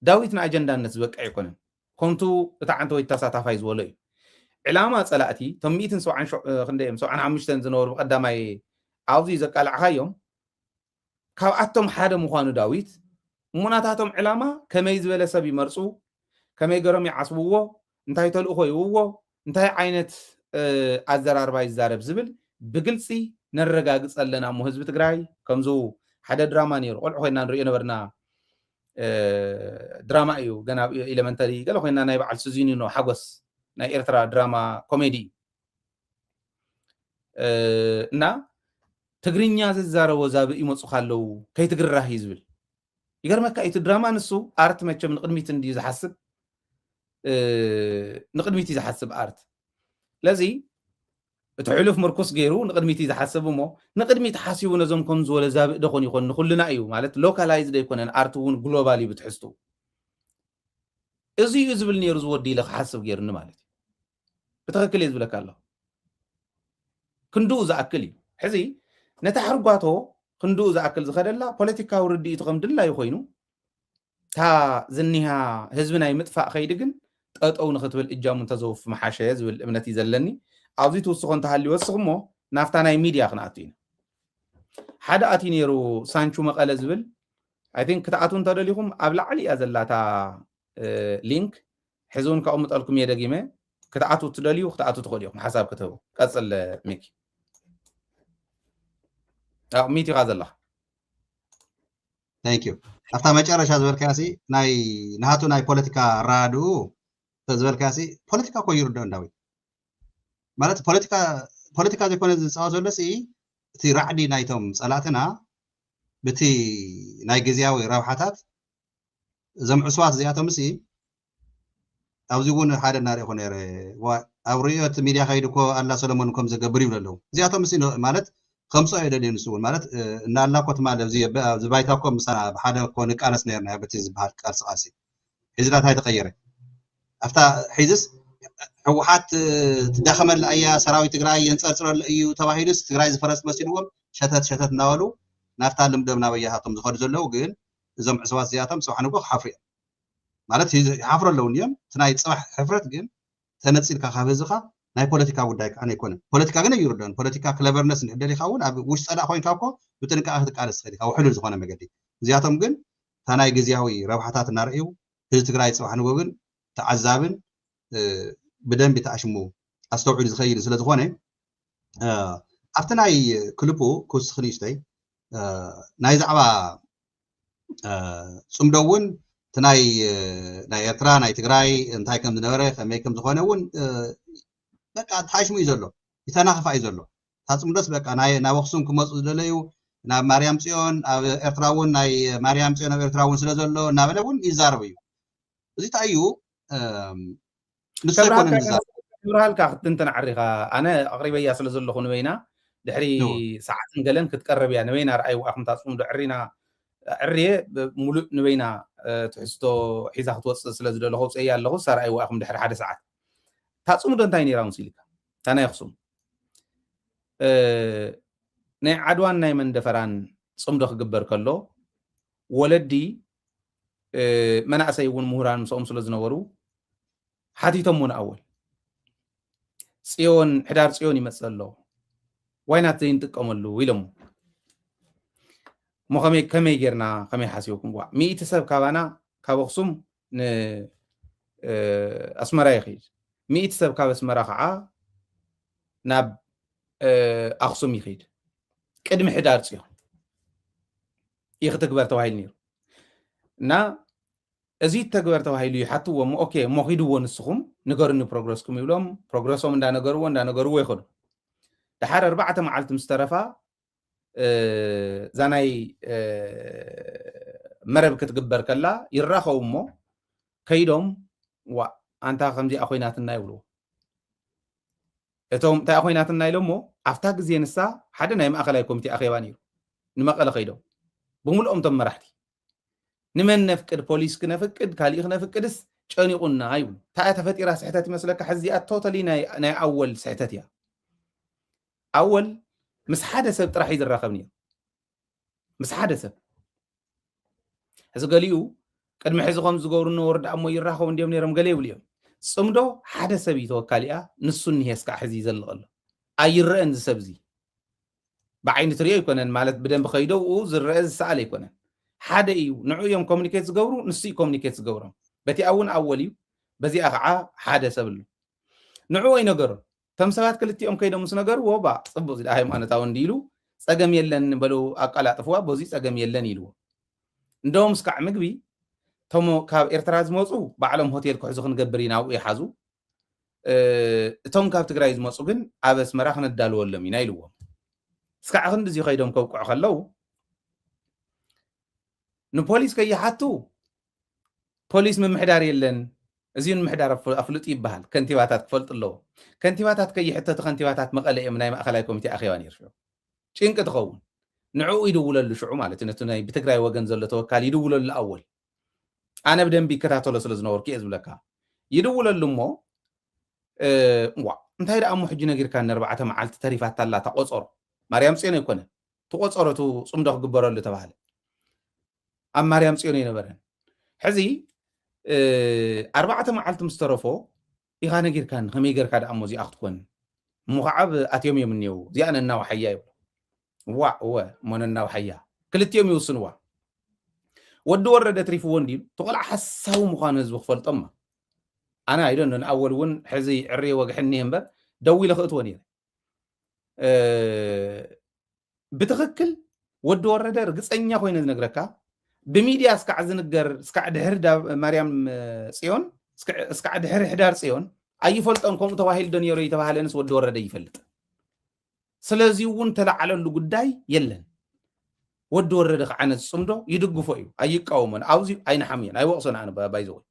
ዳዊት ንኣጀንዳነት ዝበቅዕ ኣይኮነን ከምቱ እቲ ዓንተወይ ተሳታፋይ ዝበሎ እዩ ዕላማ ፀላእቲ ቶም ሚእትን ሰብዓን ሓሙሽተን ዝነበሩ ብቀዳማይ ኣብዚ ዘቃላዕኻዮም ካብኣቶም ሓደ ምዃኑ ዳዊት እሙናታቶም ዕላማ ከመይ ዝበለ ሰብ ይመርፁ ከመይ ገሮም ይዓስብዎ እንታይ ተልእኾ ይህብዎ እንታይ ዓይነት ኣዘራርባ ይዛረብ ዝብል ብግልፂ ነረጋግፅ ኣለና እሞ ህዝቢ ትግራይ ከምዙ ሓደ ድራማ ነይሩ ቆልዑ ኮይና ንሪኦ ነበርና ድራማ እዩ ገና ኤሌመንተሪ ገለ ኮይና ናይ በዓል ስዚኒኖ ሓጎስ ናይ ኤርትራ ድራማ ኮሜዲ እዩ እና ትግርኛ ዝዛረቦ ዛብእ ይመፁኻ ኣለዉ ከይትግራህ እዩ ዝብል ይገርመካ እቲ ድራማ ንሱ ኣርት መቸም ንቅድሚት እንድዩ ዝሓስብ ንቅድሚት እዩ ዝሓስብ ኣርት ስለዚ እቲ ሕሉፍ ምርኩስ ገይሩ ንቕድሚት እዩ ዝሓስብ እሞ፣ ንቕድሚት ሓሲቡ ነዞም ከም ዝበለ ዛብእ ዶ ኾን ይኾን? ንኹልና እዩ ማለት፣ ሎካላይዝድ ኣይኮነን፣ ኣርት እውን ግሎባል እዩ ብትሕዝቱ። እዚ እዩ ዝብል ነይሩ ዝወዲ ኢለ ክሓስብ ገይሩኒ ማለት እዩ። ብትኽክል እየ ዝብለካ ኣለኹ። ክንድኡ ዝኣክል እዩ። ሕዚ ነታ ሕርጓቶ ክንድኡ ዝኣክል ዝኸደላ ፖለቲካዊ ርድኢቱ ከም ድላዩ ኮይኑ፣ እታ ዝኒሃ ህዝቢ ናይ ምጥፋእ ከይዲ ግን ጠጠው ንኽትብል እጃሙ እንተዘውፍ መሓሸ ዝብል እምነት እዩ ዘለኒ። ኣብዚ ትውስኾ እንተሃልዩ ወስኽ እሞ ናፍታ ናይ ሚድያ ክንኣቱ ኢና። ሓደ ኣትዩ ነይሩ ሳንቹ መቐለ ዝብል፣ I think ክትኣትዉ እንተደሊኹም ኣብ ላዕሊ እያ ዘላታ ሊንክ፣ ሕዚ እውን ከቕምጠልኩም እየ ደጊመ። ክትኣትዉ ትደልዩ ክትኣትዉ ትኽእሉ ኢኹም ሓሳብ ክትህቡ። ቀጽል ሚኪ። ሚት ኢኻ ዘለኻ። Thank you። ኣብታ መጨረሻ ዝበልካያ ሲ ናይ ናቱ ናይ ፖለቲካ ኣረዳድኡ ዝበልካያ ሲ ፖለቲካ እኮ ይርድኦ እንዳዊ ማለት ፖለቲካ ፖለቲካ ዘይኮነ ዝፃወት ዘሎ ሲ እቲ ራዕዲ ናይቶም ፀላእትና ብቲ ናይ ግዝያዊ ረብሓታት እዞም ዕሱባት እዚኣቶም ሲ ኣብዚ እውን ሓደ እናሪእኹ ነይረ። ኣብ ርእዮት ሚድያ ከይዱ እኮ ኣላ ሰለሞን ከም ዘገብር ይብሉ ኣለዉ። እዚኣቶም ሲ ማለት ከምፅኦ የደልዩ ንሱ እውን ማለት እናላ ኮትማ ለብዚ ኣብዚ ባይታ እኮ ምሳና ብሓደ እኮ ንቃለስ ነርና በቲ ዝበሃል ቃልሲ ቃልሲ ሕዚ ዳታ ተቀየረ ኣብታ ሕዝስ ህወሓት ትዳኸመላ እያ ሰራዊት ትግራይ የንፀርፅረሉ እዩ ተባሂሉስ ትግራይ ዝፈረስ መሲልዎም ሸተት ሸተት እናበሉ ናብታ ልምዶም ናበያታቶም ዝኸዱ ዘለዉ ግን እዞም ዕስባት እዚኣቶም ፅባሕ ንጎ ክሓፍሩ እዮም ማለት ይሓፍሩ ኣለዉ እዮም እቲ ናይ ፅባሕ ሕፍረት ግን ተነፂልካ ካብ ህዝኻ ናይ ፖለቲካ ጉዳይ ከዓ ኣይኮነን ፖለቲካ ግን ኣይርድኦን ፖለቲካ ክለቨርነስ እንድሕር ደሊካ እውን ኣብ ውሽጢ ፀላእ ኮይንካ እኮ ብጥንቃቄ ክትቃለስ ትኽእል ኢካ ውሕሉል ዝኾነ መገዲ እዚኣቶም ግን እታ ናይ ግዝያዊ ረብሓታት እናርኣዩ ህዝቢ ትግራይ ፅባሕ ንጎ ግን ተዓዛብን ብደንቢ ተኣሽሙ ኣስተውዒሉ ዝኸይድ ስለዝኾነ ኣብቲ ናይ ክልፑ ክውስኽ ንእሽተይ ናይ ዛዕባ ፅምዶ እውን እቲ ናይ ናይ ኤርትራ ናይ ትግራይ እንታይ ከም ዝነበረ ከመይ ከም ዝኾነ እውን በቃ ተሓሽሙ እዩ ዘሎ ይተናኽፋ እዩ ዘሎ እታ ፅምዶስ በቃ ናይ ናብ ኣክሱም ክመፁ ዝደለዩ ናብ ማርያም ፅዮን ኣብ ኤርትራ እውን ናይ ማርያም ፅዮን ኣብ ኤርትራ እውን ስለ ዘሎ እናበለ እውን ይዛረብ እዩ እዚ እንታይ እዩ ንሱ ኣይኮነን ዝዛረብ ብርሃልካ ክትንተን ዓሪኻ ኣነ ኣቕሪበያ ስለ ዘለኹ ንበይና ድሕሪ ሰዓትን ገለን ክትቀርብ እያ ንበይና ረኣይዋ ኣኹም ታፅምዶ ዕሪና ዕርየ ሙሉእ ንበይና ትሕዝቶ ሒዛ ክትወፅእ ስለ ዝደለኹ ውፅእያ ኣለኹ ሳ ረኣይዋ ኣኹም ድሕሪ ሓደ ሰዓት ታፅምዶ እንታይ ነይራ ምስ ኢልካ እታ ናይ ኣኽሱም ናይ ዓድዋን ናይ መንደፈራን ፅምዶ ክግበር ከሎ ወለዲ መናእሰይ እውን ምሁራን ምስኦም ስለ ዝነበሩ ሓቲቶሞ ንኣወል ፅዮን ሕዳር ፅዮን ይመፅእ ኣሎ ዋይናት ዘይንጥቀመሉ ኢሎሞ እሞ ከመይ ከመይ ጌርና ከመይ ሓሲብኩም ዋ ሚእቲ ሰብ ካባና ካብ ኣክሱም ንኣስመራ ይኸይድ ሚእቲ ሰብ ካብ ኣስመራ ከዓ ናብ ኣክሱም ይኸይድ ቅድሚ ሕዳር ፅዮን ይክትግበር ተባሂሉ ነይሩ እና እዚ ተግበር ተባሂሉ ይሓትዎ እሞ ኦኬ እሞ ኪድዎ ንስኹም ንገሩኒ ፕሮግረስኩም ይብሎም ፕሮግረሶም እንዳነገርዎ እንዳነገርዎ ይኸዱ ድሓር ኣርባዕተ መዓልቲ ምስ ተረፋ እዛ ናይ መረብ ክትግበር ከላ ይራኸቡ እሞ ከይዶም ዋ ኣንታ ከምዚኣ ኮይናትና ይብልዎ እቶም እንታይ ኮይናትና ኢሎሞ ኣብታ ግዜ ንሳ ሓደ ናይ ማእኸላይ ኮሚቴ ኣኼባ ነይሩ ንመቐለ ከይዶም ብምልኦም ቶም መራሕቲ ንመን ነፍቅድ ፖሊስ ክነፍቅድ ካሊእ ክነፍቅድስ ጨኒቑና ይብሉ ታያ ተፈጢራ ስሕተት ይመስለካ ሕዚኣ ቶታሊ ናይ ኣወል ስሕተት እያ ኣወል ምስ ሓደ ሰብ ጥራሕ እዩ ዝራኸብ ነይሩ ምስ ሓደ ሰብ ሕዚ ገሊኡ ቅድሚ ሕዚ ከም ዝገብሩ ነበሩ ደኣ እሞ ይራኸቡ እንዲዮም ነይሮም ገለ ይብሉ እዮም ፅምዶ ሓደ ሰብ እዩ ተወካሊ እያ ንሱ እኒሄስ ከዓ ሕዚ ይዘልቕ ኣሎ ኣይረአን እዚ ሰብ እዚ ብዓይኒ ትሪኦ ኣይኮነን ማለት ብደንብ ከይደውኡ ዝረአ ዝሰኣል ኣይኮነን ሓደ እዩ ንዑ እዮም ኮሚኒኬት ዝገብሩ ንሱ እዩ ኮሚኒኬት ዝገብሮም በቲኣ እውን ኣወል እዩ በዚኣ ከዓ ሓደ ሰብ ኣሎ ንዑ ኣይነገሩን እቶም ሰባት ክልቲኦም ከይዶም ምስ ነገርዎ ባ ፅቡቅ እዚ ሃይማኖታዊ እንዲ ኢሉ ፀገም የለን በሉ ኣቀላጥፍዋ በዚ ፀገም የለን ኢልዎ እንደውም ስካዕ ምግቢ እቶም ካብ ኤርትራ ዝመፁ ባዕሎም ሆቴል ክሕዙ ክንገብር ኢና ኣብኡ ይሓዙ እቶም ካብ ትግራይ ዝመፁ ግን ኣብ ኣስመራ ክነዳልወሎም ኢና ኢልዎም ስካዕ ክንዲ እዚ ከይዶም ከብቅዑ ከለዉ ንፖሊስ ከይሓቱ ፖሊስ ምምሕዳር የለን እዚ ንምሕዳር ኣፍ- ኣፍልጡ ይበሃል። ከንቲባታት ክፈልጡ ኣለዎ። ከንቲባታት ከይሕተቱ ከንቲባታት መቐለ እዮም ናይ ማእኸላይ ኮሚቴ ኣኼባ ነይሩ ሽዑ። ጭንቂ ትኸውን። ንዕኡ ይድውለሉ ሽዑ ማለት እዩ። ነቲ ናይ ብትግራይ ወገን ዘሎ ተወካል ይድውለሉ ኣወል። ኣነ ብደንቢ ይከታተሎ ስለ ዝነበርኩ እየ ዝብለካ። ይድውለሉ እሞ እ፣ ዋ እንታይ ደኣ እሞ ሕጂ ነጊርካ ነርባዕተ መዓልቲ ተሪፋታ ኣላ ተቆፀሮ። ማርያም ፅዮን ኣይኮነ ትቆፀሮ እቲ ፅምዶ ክግበረሉ ተባሃለ። ኣብ ማርያም ፅዮን ኣይነበረን። ሕዚ እ፣ ኣርባዕተ መዓልቲ ምስ ተረፎ ኢኻ ነጊርካኒ ከመይ ገርካ ደኣ እሞ እዚኣ ክትኮን እሞ ከዓ ኣብ ኣትዮም እዮም እኒው እዚኣ ነናዋሓያ ይብሎ። ዋ እወ እሞ ነናዋሓያ ክልቲኦም ይውስንዋ። ወዲ ወረደ ትሪፍዎ እንዲሉ እቲ ቆልዓ ሓሳዊ ምዃኑ ህዝቢ ክፈልጦማ። ኣነ ኣይደኖ ንኣወል እውን ሕዚ ዕሪ ወግሕኒ እምበር ደዊለ ክእትዎ ነይረ። እ፣ ብትኽክል ወዲ ወረደ ርግፀኛ ኮይነ ዝነግረካ ብሚድያ እስካዕ ዝንገር እስካዕ ድሕሪ ዳ- ማርያም እ፣ ፅዮን እስካዕ- እስካዕ ድሕሪ ሕዳር ፅዮን ኣይፈልጦን። ከምኡ ተባሂሉ ዶ ነይሩ የተባሃለንስ ወዲ ወረደ ይፈልጥ። ስለዚ እውን ተለዓለሉ ጉዳይ የለን። ወዲ ወረደ ከዓ ነዚ ፅምዶ ይድግፎ እዩ፣ ኣይቃወሞን። ኣብዚ ኣይንሓምዮን ኣይወቕሶን። ኣነ ባይዘወይ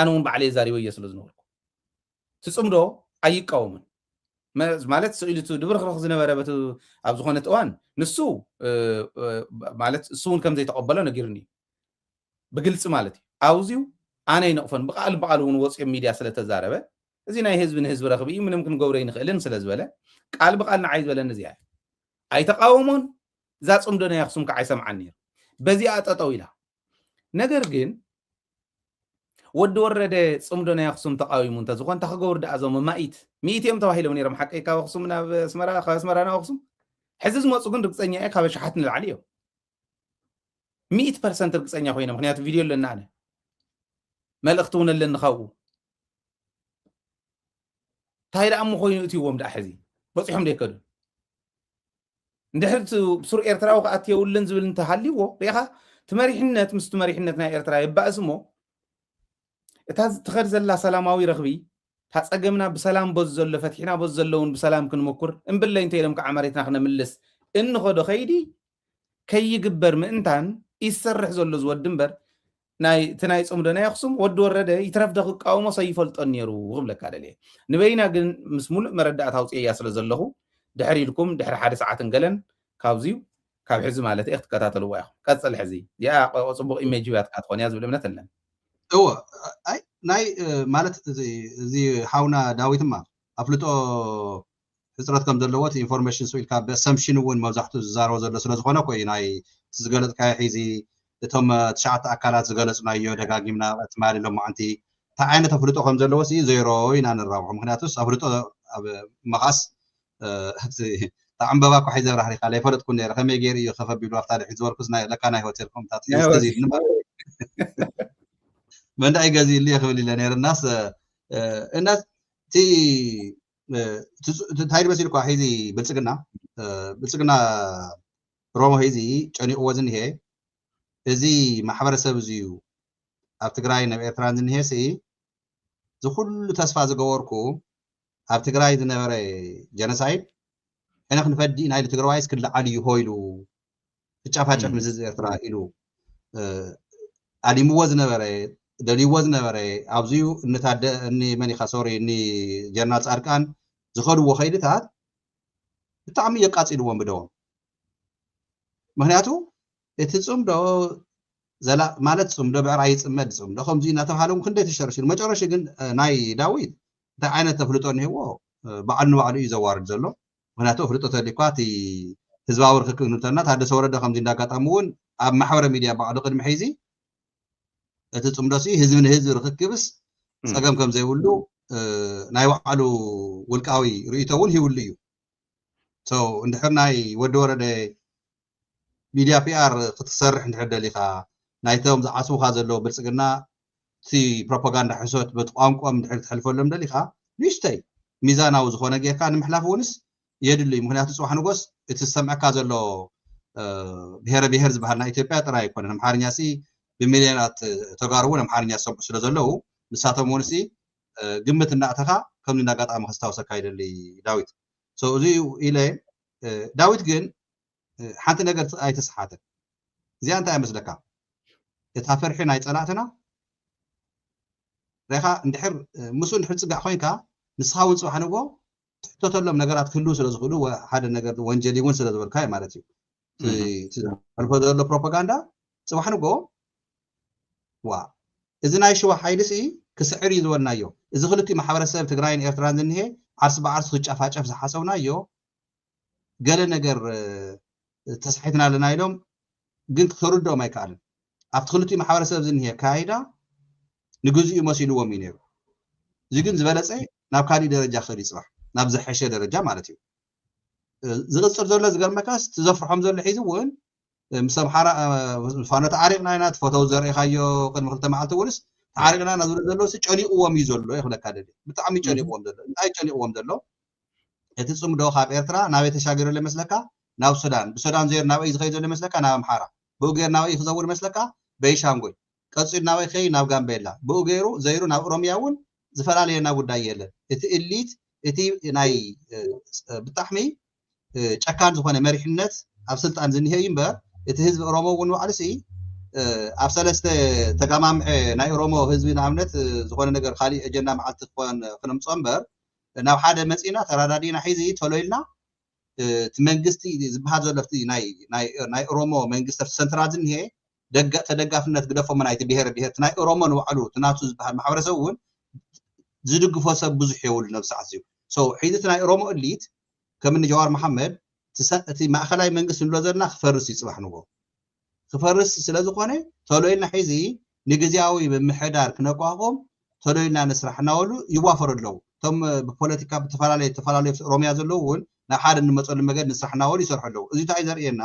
ኣነ እውን ባዕለይ ዛሪበዮ ስለ ዝነበርኩ እቲ ፅምዶ ኣይቃወምን። መ- ማለት ስኢሉ እቲ ድብርኽርኽ ዝነበረ በቲ ኣብ ዝኾነት እዋን ንሱ እ፣ እ፣ ማለት እሱ እውን ከም ዘይተቐበሎ ነጊሩኒ እዩ። ብግልፂ ማለት እዩ። ኣብዚዩ ኣነ ይነቕፈን ብቃል ብቃል እውን ወፅዮ ሚድያ ስለተዛረበ እዚ ናይ ህዝቢ ንህዝቢ ረኽቢ እዩ፣ ምንም ክንገብሮ ይንኽእልን ስለ ዝበለ ቃል ብቃል ንዓይ ዝበለኒ እዚኣ እያ። ኣይተቃወሞን። እዛ ፅምዶ ናይ ኣክሱም ከዓ ኣይሰምዓን ነይሩ። በዚኣ ጠጠው ኢላ። ነገር ግን ወዲ ወረደ ፅምዶ ናይ ኣክሱም ተቃዊሙ እንተዝኾን እንታይ ክገብሩ ደኣ እዞም ማኢት ሚኢት እዮም ተባሂሎም ነይሮም። ሓቀይ ካብ ኣክሱም ናብ ኣስመራ ካብ ኣስመራ ናብ ኣክሱም ሕዚ ዝመፁ ግን ርግፀኛ እየ ካብ ኣሽሓት ንላዕሊ እዮም። ሚእቲ ፐርሰንት ርግፀኛ ኮይነ ምክንያቱ ቪድዮ ኣለና ኣነ መልእክቲ እውን ኣለኒ ካብኡ። እንታይ ደኣ እሞ ኮይኑ እትይዎም ደኣ ሕዚ በፂሖም ደይከዱ እንድሕር እቲ ብሱር ኤርትራዊ ክኣቲ የብሉን ዝብል እንተሃልይዎ ሪኢኻ እቲ መሪሕነት ምስቲ መሪሕነት ናይ ኤርትራ የባእስ እሞ እታ ትኸድ ዘላ ሰላማዊ ረኽቢ እታ ፀገምና ብሰላም በዚ ዘሎ ፈቲሕና በዚ ዘለውን ብሰላም ክንምኩር እምብለይ እንተ ኢሎም ከዓ መሬትና ክነምልስ እንኸዶ ከይዲ ከይግበር ምእንታን ይሰርሕ ዘሎ ዝወዲ እምበር ናይ እቲ ናይ ፅምዶ ናይ ኣክሱም ወዲ ወረደ ይትረፍ ዶ ክቃወሞ ሰይፈልጦን ነይሩ ክብለካ ደልየ ንበይና ግን ምስ ሙሉእ መረዳእታ ኣውፅኤያ ስለ ዘለኹ ድሕሪ ኢልኩም ድሕሪ ሓደ ሰዓትን ገለን ካብዚዩ ካብ ሕዚ ማለት እየ ክትከታተልዎ ኢኹም ቀፅል ሕዚ እዚኣ ፅቡቅ ኢሜጅ ያትካ ትኾን እያ ዝብል እምነት ኣለን እወ ኣይ ናይ ማለት እዚ ሓውና ዳዊትማ ኣፍልጦ ሕፅረት ከም ዘለዎ እቲ ኢንፎርሜሽን ስኢልካ ብኣሰምሽን እውን መብዛሕትኡ ዝዛረቦ ዘሎ ስለ ዝኾነ ኮዩ ናይ ዝገለፅካዮ ሒዚ እቶም ትሽዓተ ኣካላት ዝገለፅናዮ ደጋጊምና ትማሊ ሎማዓንቲ እንታይ ዓይነት ኣፍልጦ ከም ዘለዎ ሲ ዜሮ ኢና ንራብሖ ምክንያቱስ ኣፍልጦ ኣብ መኻስ እቲ ዕምበባ እኳ ሒዘ ብራህሪኻ ለይፈለጥኩ ነረ ከመይ ገይሩ እዩ ከፈቢሉ ኣብታ ድሕሪ ዝበልኩስ ናይ ለካ ናይ ሆቴል ኮምታት እዩ ዝተዚድኒ ማለት መንዳይ ገዚእሉ እየ ክብል ኢለ ነይረ እናስ እናስ እቲ እንታይ ድመሲልኳ ሒዚ ብልፅግና ብልፅግና ሮሞ ሒዚ ጨኒቕዎ ዝኒሄ እዚ ማሕበረሰብ እዚ እዩ ኣብ ትግራይ ናብ ኤርትራን ዝኒሄ ስኢ ዝኩሉ ተስፋ ዝገበርኩ ኣብ ትግራይ ዝነበረ ጀኖሳይድ ሕነ ክንፈዲ ኢና ኢሉ ትግራዋይስ ክለዓል እዩ ሆይሉ ፍጫፋጨፍ ምስ ህዝቢ ኤርትራ ኢሉ ኣሊምዎ ዝነበረ ደልይዎ ዝነበረ ኣብዚዩ እንታደ እኒ መኒኻ ሶሪ እኒ ጀነራል ፃድቃን ዝኸድዎ ከይድታት ብጣዕሚ የቃፂልዎም ብደዎም ምክንያቱ እቲ ፅምዶ ማለት ፅምዶ ብዕራይ ይፅመድ ፅምዶ ከምዚ እናተባሃለ እውን ክንደይ ተሸርሽሩ መጨረሽ ግን ናይ ዳዊት እንታይ ዓይነት ተፍልጦ እኒህዎ ባዕሉ ንባዕሉ እዩ ዘዋርድ ዘሎ ምክንያቱ ኣፍልጦ ተሊኳ እቲ ህዝባዊ ርክክብ ንብተና ታደሰ ወረደ ከምዚ እንዳጋጣሚ እውን ኣብ ማሕበረ ሚድያ ባዕሉ ቅድሚ ሒዚ እቲ ፅምዶ ሲ ህዝቢ ንህዝቢ ርክክብስ ፀገም ከም ዘይብሉ ናይ ባዕሉ ውልቃዊ ርእይቶ እውን ሂብሉ እዩ እንድሕር ናይ ወዲ ወረደ ሚድያ ፒኣር ክትሰርሕ እንድሕር ደሊካ ናይቶም ዝዓስቡካ ዘለዉ ብልፅግና እቲ ፕሮፓጋንዳ ሕሶት በቲ ቋንቋኦም እንድሕር ክትሕልፈሎም ደሊካ ንእሽተይ ሚዛናዊ ዝኾነ ጌርካ ንምሕላፍ እውንስ የድሊ እዩ ምክንያቱ ፅባሕ ንጎስ እቲ ዝሰምዐካ ዘሎ ብሄረ ብሄር ዝበሃል ናይ ኢትዮጵያ ጥራይ ኣይኮነን ኣምሓርኛ ሲ ብሚልዮናት ተጋሩ እውን ኣምሓርኛ ዝሰምዑ ስለ ዘለዉ ንሳቶም እውን ሲ ግምት እናእተኻ ከምዚ እንዳጋጣሚ ከስታውሰካ ይደሊ ዳዊት እዚ ኢለ ዳዊት ግን ሓንቲ ነገር ኣይተሰሓተን እዚኣ እንታይ መስለካ እታ ፍርሒ ናይ ፀላእትና ርኢኻ እንድሕር ምስኡ እንድሕር ትጽጋዕ ኮይንካ ንስኻ እውን ጽባሕ ንግሆ ትሕተተሎም ነገራት ክህልው ስለ ዝኽእሉ ሓደ ነገር ወንጀል እውን ስለ ዝበልካ ማለት እዩ። እሕልፎ ዘሎ ፕሮፓጋንዳ ጽባሕ ንግሆ ዋ እዚ ናይ ሽዋ ሓይሊ ሲ ክስዕር እዩ ዝበልናዮ። እዚ ክልቲኡ ማሕበረሰብ ትግራይን ኤርትራን ዝኒሄ ዓርሲ ብዓርሲ ክጫፋጨፍ ዝሓሰብናዮ ገለ ነገር ተሳሒትና ኣለና ኢሎም ግን ክርድኦም ኣይከኣልን። ኣብቲ ክልቲኡ ማሕበረሰብ ዝኒሄ ኣካይዳ ንግዚኡ መሲልዎም እዩ ነይሩ። እዚ ግን ዝበለፀ ናብ ካሊእ ደረጃ ክኸድ ይፅባሕ ናብ ዝሐሸ ደረጃ ማለት እዩ። ዝቕፅል ዘሎ ዝገርመካስ ትዘፍርሖም ዘሎ ሒዚ እውን ምስ ኣምሓራ ፋኖ ተዓሪቕና ኢና ትፈተው ዘርእኻዮ ቅድሚ ክልተ መዓልቲ እውንስ ተዓሪቕና ኢና ዝብሉ ዘለዉ ጨኒቕዎም እዩ ዘሎ ይኽለካ ደሊ ብጣዕሚ ጨኒቕዎም ዘሎ እንታይ ጨኒቕዎም ዘሎ እቲ ፅምዶ ካብ ኤርትራ ናበይ ተሻገረ ይመስለካ ናብ ሱዳን ብሱዳን ዘይሩ ናበይ ዝኸይ ዘሎ ይመስለካ ናብ ኣምሓራ ብኡ ገይሩ ናበይ ክዘውር ይመስለካ በይሻንጎይ ቀፂሉ ናበይ ከይ ናብ ጋምቤላ ብኡ ገይሩ ዘይሩ ናብ ኦሮሚያ እውን ዝፈላለየና ጉዳይ የለን እቲ እሊት እቲ ናይ ብጣዕሚ ጨካን ዝኾነ መሪሕነት ኣብ ስልጣን ዝኒሀ እዩ እምበር እቲ ህዝቢ ኦሮሞ እውን ባዕሉ ሲ ኣብ ሰለስተ ተጋማምዐ ናይ ኦሮሞ ህዝቢ ንኣብነት ዝኾነ ነገር ካሊእ ኣጀንዳ መዓልቲ ክኾን ክነምፅኦ እምበር ናብ ሓደ መፂና ተራዳዲና ሒዚ ተሎ ኢልና እቲ መንግስቲ ዝበሃል ዘሎ ናይ ኦሮሞ መንግስቲ ኣብቲ ሰንትራል ዝኒሀ ተደጋፍነት ግደፎሞ ናይቲ ብሄረ ብሄር ናይ ኦሮሞ ንባዕሉ እቲ ናቱ ዝበሃል ማሕበረሰብ እውን ዝድግፎ ሰብ ብዙሕ የብሉ ነብሰዓት እዩ ሒዚ እቲ ናይ ኦሮሞ እሊት ከም እኒ ጀዋር መሓመድ እቲ ማእኸላይ መንግስቲ ንብሎ ዘለና ክፈርስ እዩ ፅባሕ ንጎ ክፈርስ ስለ ዝኾነ ተሎ ኢልና ሒዚ ንግዜያዊ ምምሕዳር ክነቋቑም ተሎ ኢልና ንስራሕ እናበሉ ይዋፈሩ ኣለዉ እቶም ብፖለቲካ ብተፈላለየ ዝተፈላለዩ ኦሮሚያ ዘለዉ እውን ናብ ሓደ እንመፀሉ መገድ ንስራሕ እናበሉ ይሰርሑ ኣለዉ እዚ እንታይ ዘርእየና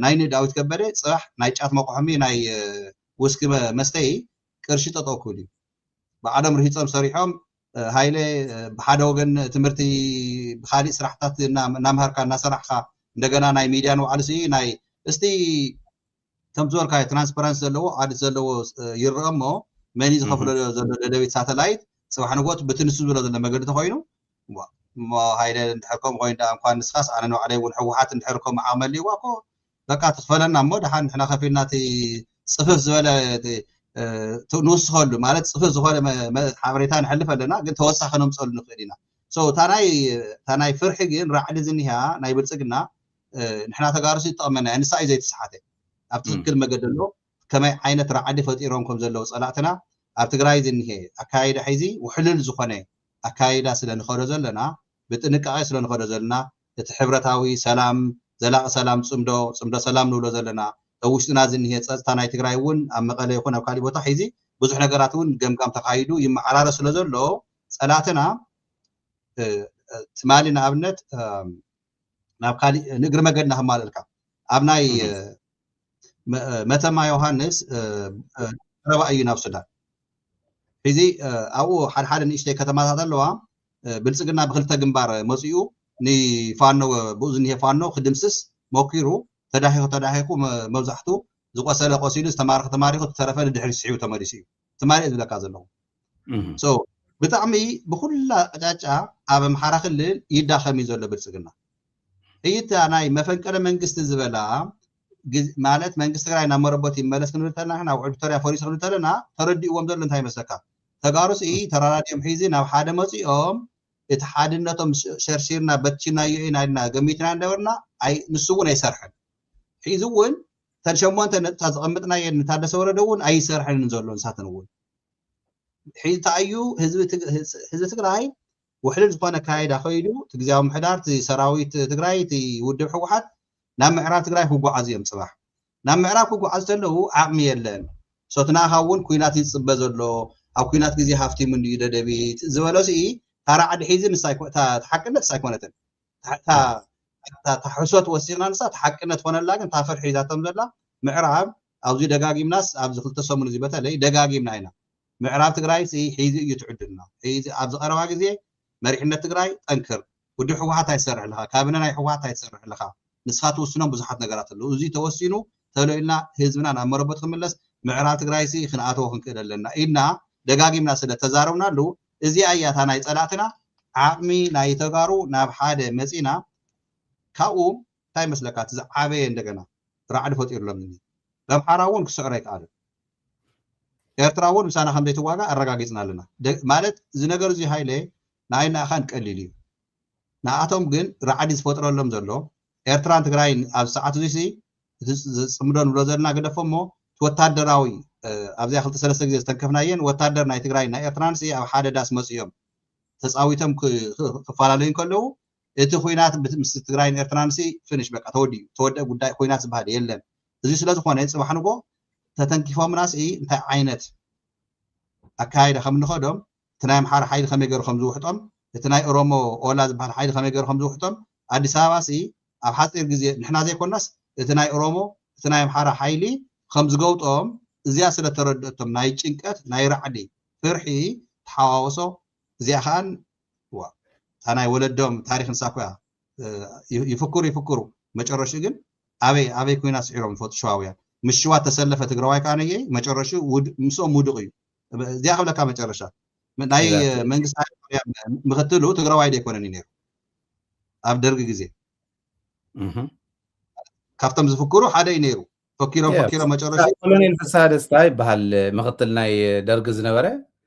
ናይ ዳዊት ከበደ ፅባሕ ናይ ጫት መቑሖሚ ናይ ውስኪ መስተይ ቅርሺ ጠጠው ክብል እዩ ባዕሎም ርሂፆም ሰሪሖም ሃይለ ብሓደ ወገን ትምህርቲ ብካሊእ ስራሕታት እናምሃርካ እናሰራሕካ እንደገና ናይ ሚድያ ንባዕሉ ሲ ናይ እስቲ ከም ዝበልካዮ ትራንስፓረንስ ዘለዎ ኣዲት ዘለዎ ይረአ እሞ መን ዝኸፍሎ ዘሎ ደደቢት ሳተላይት ፅባሕ ንጎት ብትንሱ ዝብሎ ዘሎ መገዲ ተኮይኑ እሞ ሃይለ እንድሕር ከም ኮይኑ ደኣ እንኳን ንስኻስ ኣነ ንባዕለይ እውን ህወሓት እንድሕር ከም ዓቕሚ ኣልዋ እኮ በቃ ትኽፈለና እሞ ደሓን ንሕና ከፊልና እቲ ፅፍፍ ዝበለ ንውስኸሉ ማለት ፅፍፍ ዝኾነ ሓበሬታ ንሕልፍ ኣለና ግን ተወሳኺ ነምፀሉ ንኽእል ኢና እታ ናይ ፍርሒ ግን ራዕዲ ዝኒሃ ናይ ብልፅግና ንሕና ተጋሩሲ ዝጠቕመና እያ ንሳ እዩ ዘይተሰሓተ ኣብ ትክክል መገዲ ኣሎ ከመይ ዓይነት ራዕዲ ፈጢሮም ከም ዘለዉ ፀላእትና ኣብ ትግራይ ዝኒሄ ኣካይዳ ሒዚ ውሕልል ዝኾነ ኣካይዳ ስለ ንኸዶ ዘለና ብጥንቃቄ ስለ ንኸዶ ዘለና እቲ ሕብረታዊ ሰላም ዘላቂ ሰላም ፅምዶ ፅምዶ ሰላም ንብሎ ዘለና ኣብ ውሽጥና ዝኒሄ ፀፅታ ናይ ትግራይ እውን ኣብ መቐለ ይኹን ኣብ ካሊእ ቦታ ሒዚ ብዙሕ ነገራት እውን ገምጋም ተካይዱ ይመዓራረ ስለ ዘሎ ፀላእትና ትማሊ ንኣብነት ናብ ካሊእ ንእግሪ መገድና ከማልእልካ ኣብ ናይ መተማ ዮሃንስ ቀረባ እዩ ናብ ሱዳን ሕዚ ኣብኡ ሓደ ሓደ ንእሽተይ ከተማታት ኣለዋ ብልፅግና ብክልተ ግንባር መፂኡ ንፋኖ ብኡ ዝኒሄ ፋኖ ክድምስስ ሞኪሩ ተዳሂኹ ተዳሂኹ መብዛሕቱ ዝቆሰለ ቆሲሉ ዝተማረኸ ተማሪኹ ዝተረፈ ንድሕሪ ስሒቡ ተመሊሱ እዩ ትማሊ ዝብለካ ዘለኹ ብጣዕሚ ብኩላ ኣቅጫጫ ኣብ ኣምሓራ ክልል ይዳኸም እዩ ዘሎ ብልፅግና እይታ ናይ መፈንቀለ መንግስቲ ዝበላ ማለት መንግስቲ ትግራይ ናብ መረቦት ይመለስ ክንብል ተለና ናብ ውዕል ፕሪቶርያ ፈሪሱ ክንብል ተለና ተረዲእዎም ዘሎ እንታይ ይመስለካ ተጋሩ ስኢ ተራዳዲኦም ሒዚ ናብ ሓደ መፂኦም እቲ ሓድነቶም ሸርሺርና በቲሽናዮ ኢና ኢልና ገሚትና ነበርና ንሱ እውን ኣይሰርሐን ሒዚ እውን ተን ሸሞንተ ነጥብታት ዘቐምጥናየን ንታደሰ ወረደ እውን ኣይሰርሐንን ዘሎ ንሳተን እውን ሕዚ ተኣዩ ህዝቢ ትግራይ ውሕልል ዝኾነ ኣካይዳ ከይዱ እቲ ግዜያዊ ምሕዳር እቲ ሰራዊት ትግራይ እቲ ውድብ ህወሓት ናብ ምዕራብ ትግራይ ክጓዓዙ እዮም ፅባሕ ናብ ምዕራብ ክጓዓዙ ከለዉ ዓቕሚ የለን ሶትናኻ እውን ኩናት ይፅበ ዘሎ ኣብ ኩናት ግዜ ሃፍቲሙ እንድዩ ደደቢት ዝበሎ ሲ ታራ ዓዲ ሒዚ ንሳ ሓቅነት ኣይኮነትን ታሕሶት ወሲኽና ንሳ ሓቅነት ኮነላ ግን ታፈር ሒዛቶም ዘላ ምዕራብ ኣብዚ ደጋጊምናስ ኣብዚ ክልተ ሰሙን እዚ በተለይ ደጋጊምና ኢና ምዕራብ ትግራይ ሒዚ እዩ ትዕድልና ኣብዚ ቀረባ ግዜ መሪሕነት ትግራይ ጠንክር ውድብ ህወሓት ኣይትሰርሕ ኣለካ ካቢነ ናይ ህወሓት ኣይትሰርሕ ኣለካ ንስኻ ትውስኖም ብዙሓት ነገራት ኣለዉ እዚ ተወሲኑ ተሎ ኢልና ህዝብና ናብ መረቦት ክምለስ ምዕራብ ትግራይ ሲ ክንኣተዎ ክንክእል ኣለና ኢልና ደጋጊምና ስለ ተዛረብናሉ እዚኣ እያ እታ ናይ ፀላእትና ዓቕሚ ናይ ተጋሩ ናብ ሓደ መፂና ካብኡ እንታይ መስለካ እቲ ዝዓበየ እንደገና ራዕዲ ፈጢሩሎም እኒ በምሓራ እውን ክስዕሮ ኣይከኣልን ኤርትራ እውን ምሳና ከም ዘይትዋጋእ ኣረጋጊጽና ኣለና። ደ- ማለት እዚ ነገር እዚ ሃይለ ንዓይን ንኣኻን ቀሊል እዩ። ንኣቶም ግን ራዕዲ ዝፈጥረሎም ዘሎ ኤርትራን ትግራይን ኣብ ሰዓት እዚ እቲ ዝፅምዶ ንብሎ ዘለና ግደፎ እሞ እቲ ወታደራዊ ኣብዚኣ ክልተ ሰለስተ ግዜ ዝተንከፍናየን ወታደር ናይ ትግራይ ናይ ኤርትራን ኣብ ሓደ ዳስ መፅኦም ተፃዊቶም ክፈላለዩ ከለዉ እቲ ኩናት ምስ ትግራይን ኤርትራን ፍንሽ በቃ ተወዲኡ ተወደአ ጉዳይ ኩናት ዝበሃል የለን። እዚ ስለዝኾነ ፅባሕ ንጎ ተተንኪፎምናስ እንታይ ዓይነት ኣካይዳ ከም ንኸዶም እቲ ናይ ኣምሓራ ሓይሊ ከመይ ገይሩ ከም ዝውሕጦም እቲ ናይ ኦሮሞ ኦላ ዝበሃል ሓይሊ ከመይ ገይሩ ከም ዝውሕጦም ኣዲስ ኣበባ ሲ ኣብ ሓፂር ግዜ ንሕና ዘይኮናስ እቲ ናይ ኦሮሞ እቲ ናይ ኣምሓራ ሓይሊ ከም ዝገውጦም እዚኣ ስለ ተረድእቶም ናይ ጭንቀት ናይ ራዕዲ ፍርሒ ተሓዋወሶ እዚኣ ከዓን ዋ እታ ናይ ወለዶም ታሪክ ንሳ ኮያ ይፍክሩ ይፍክሩ መጨረሹ ግን ኣበይ ኣበይ ኮይና ስዒሮም ይፈጡ ሸዋውያን ምስ ሽዋ ተሰለፈ ትግራዋይ ከዓ ነየ መጨረሹ ምስኦም ውድቕ እዩ። እዚኣ ክብለካ መጨረሻ ናይ መንግስቲ ምክትሉ ትግራዋይ ዘይኮነን እዩ ነይሩ ኣብ ደርጊ ግዜ ካብቶም ዝፍክሩ ሓደ እዩ ነይሩ። ፈኪሮም ፈኪሮም መጨረሻ ኮሎኔል ፍስሃ ደስታ ይበሃል ምክትል ናይ ደርጊ ዝነበረ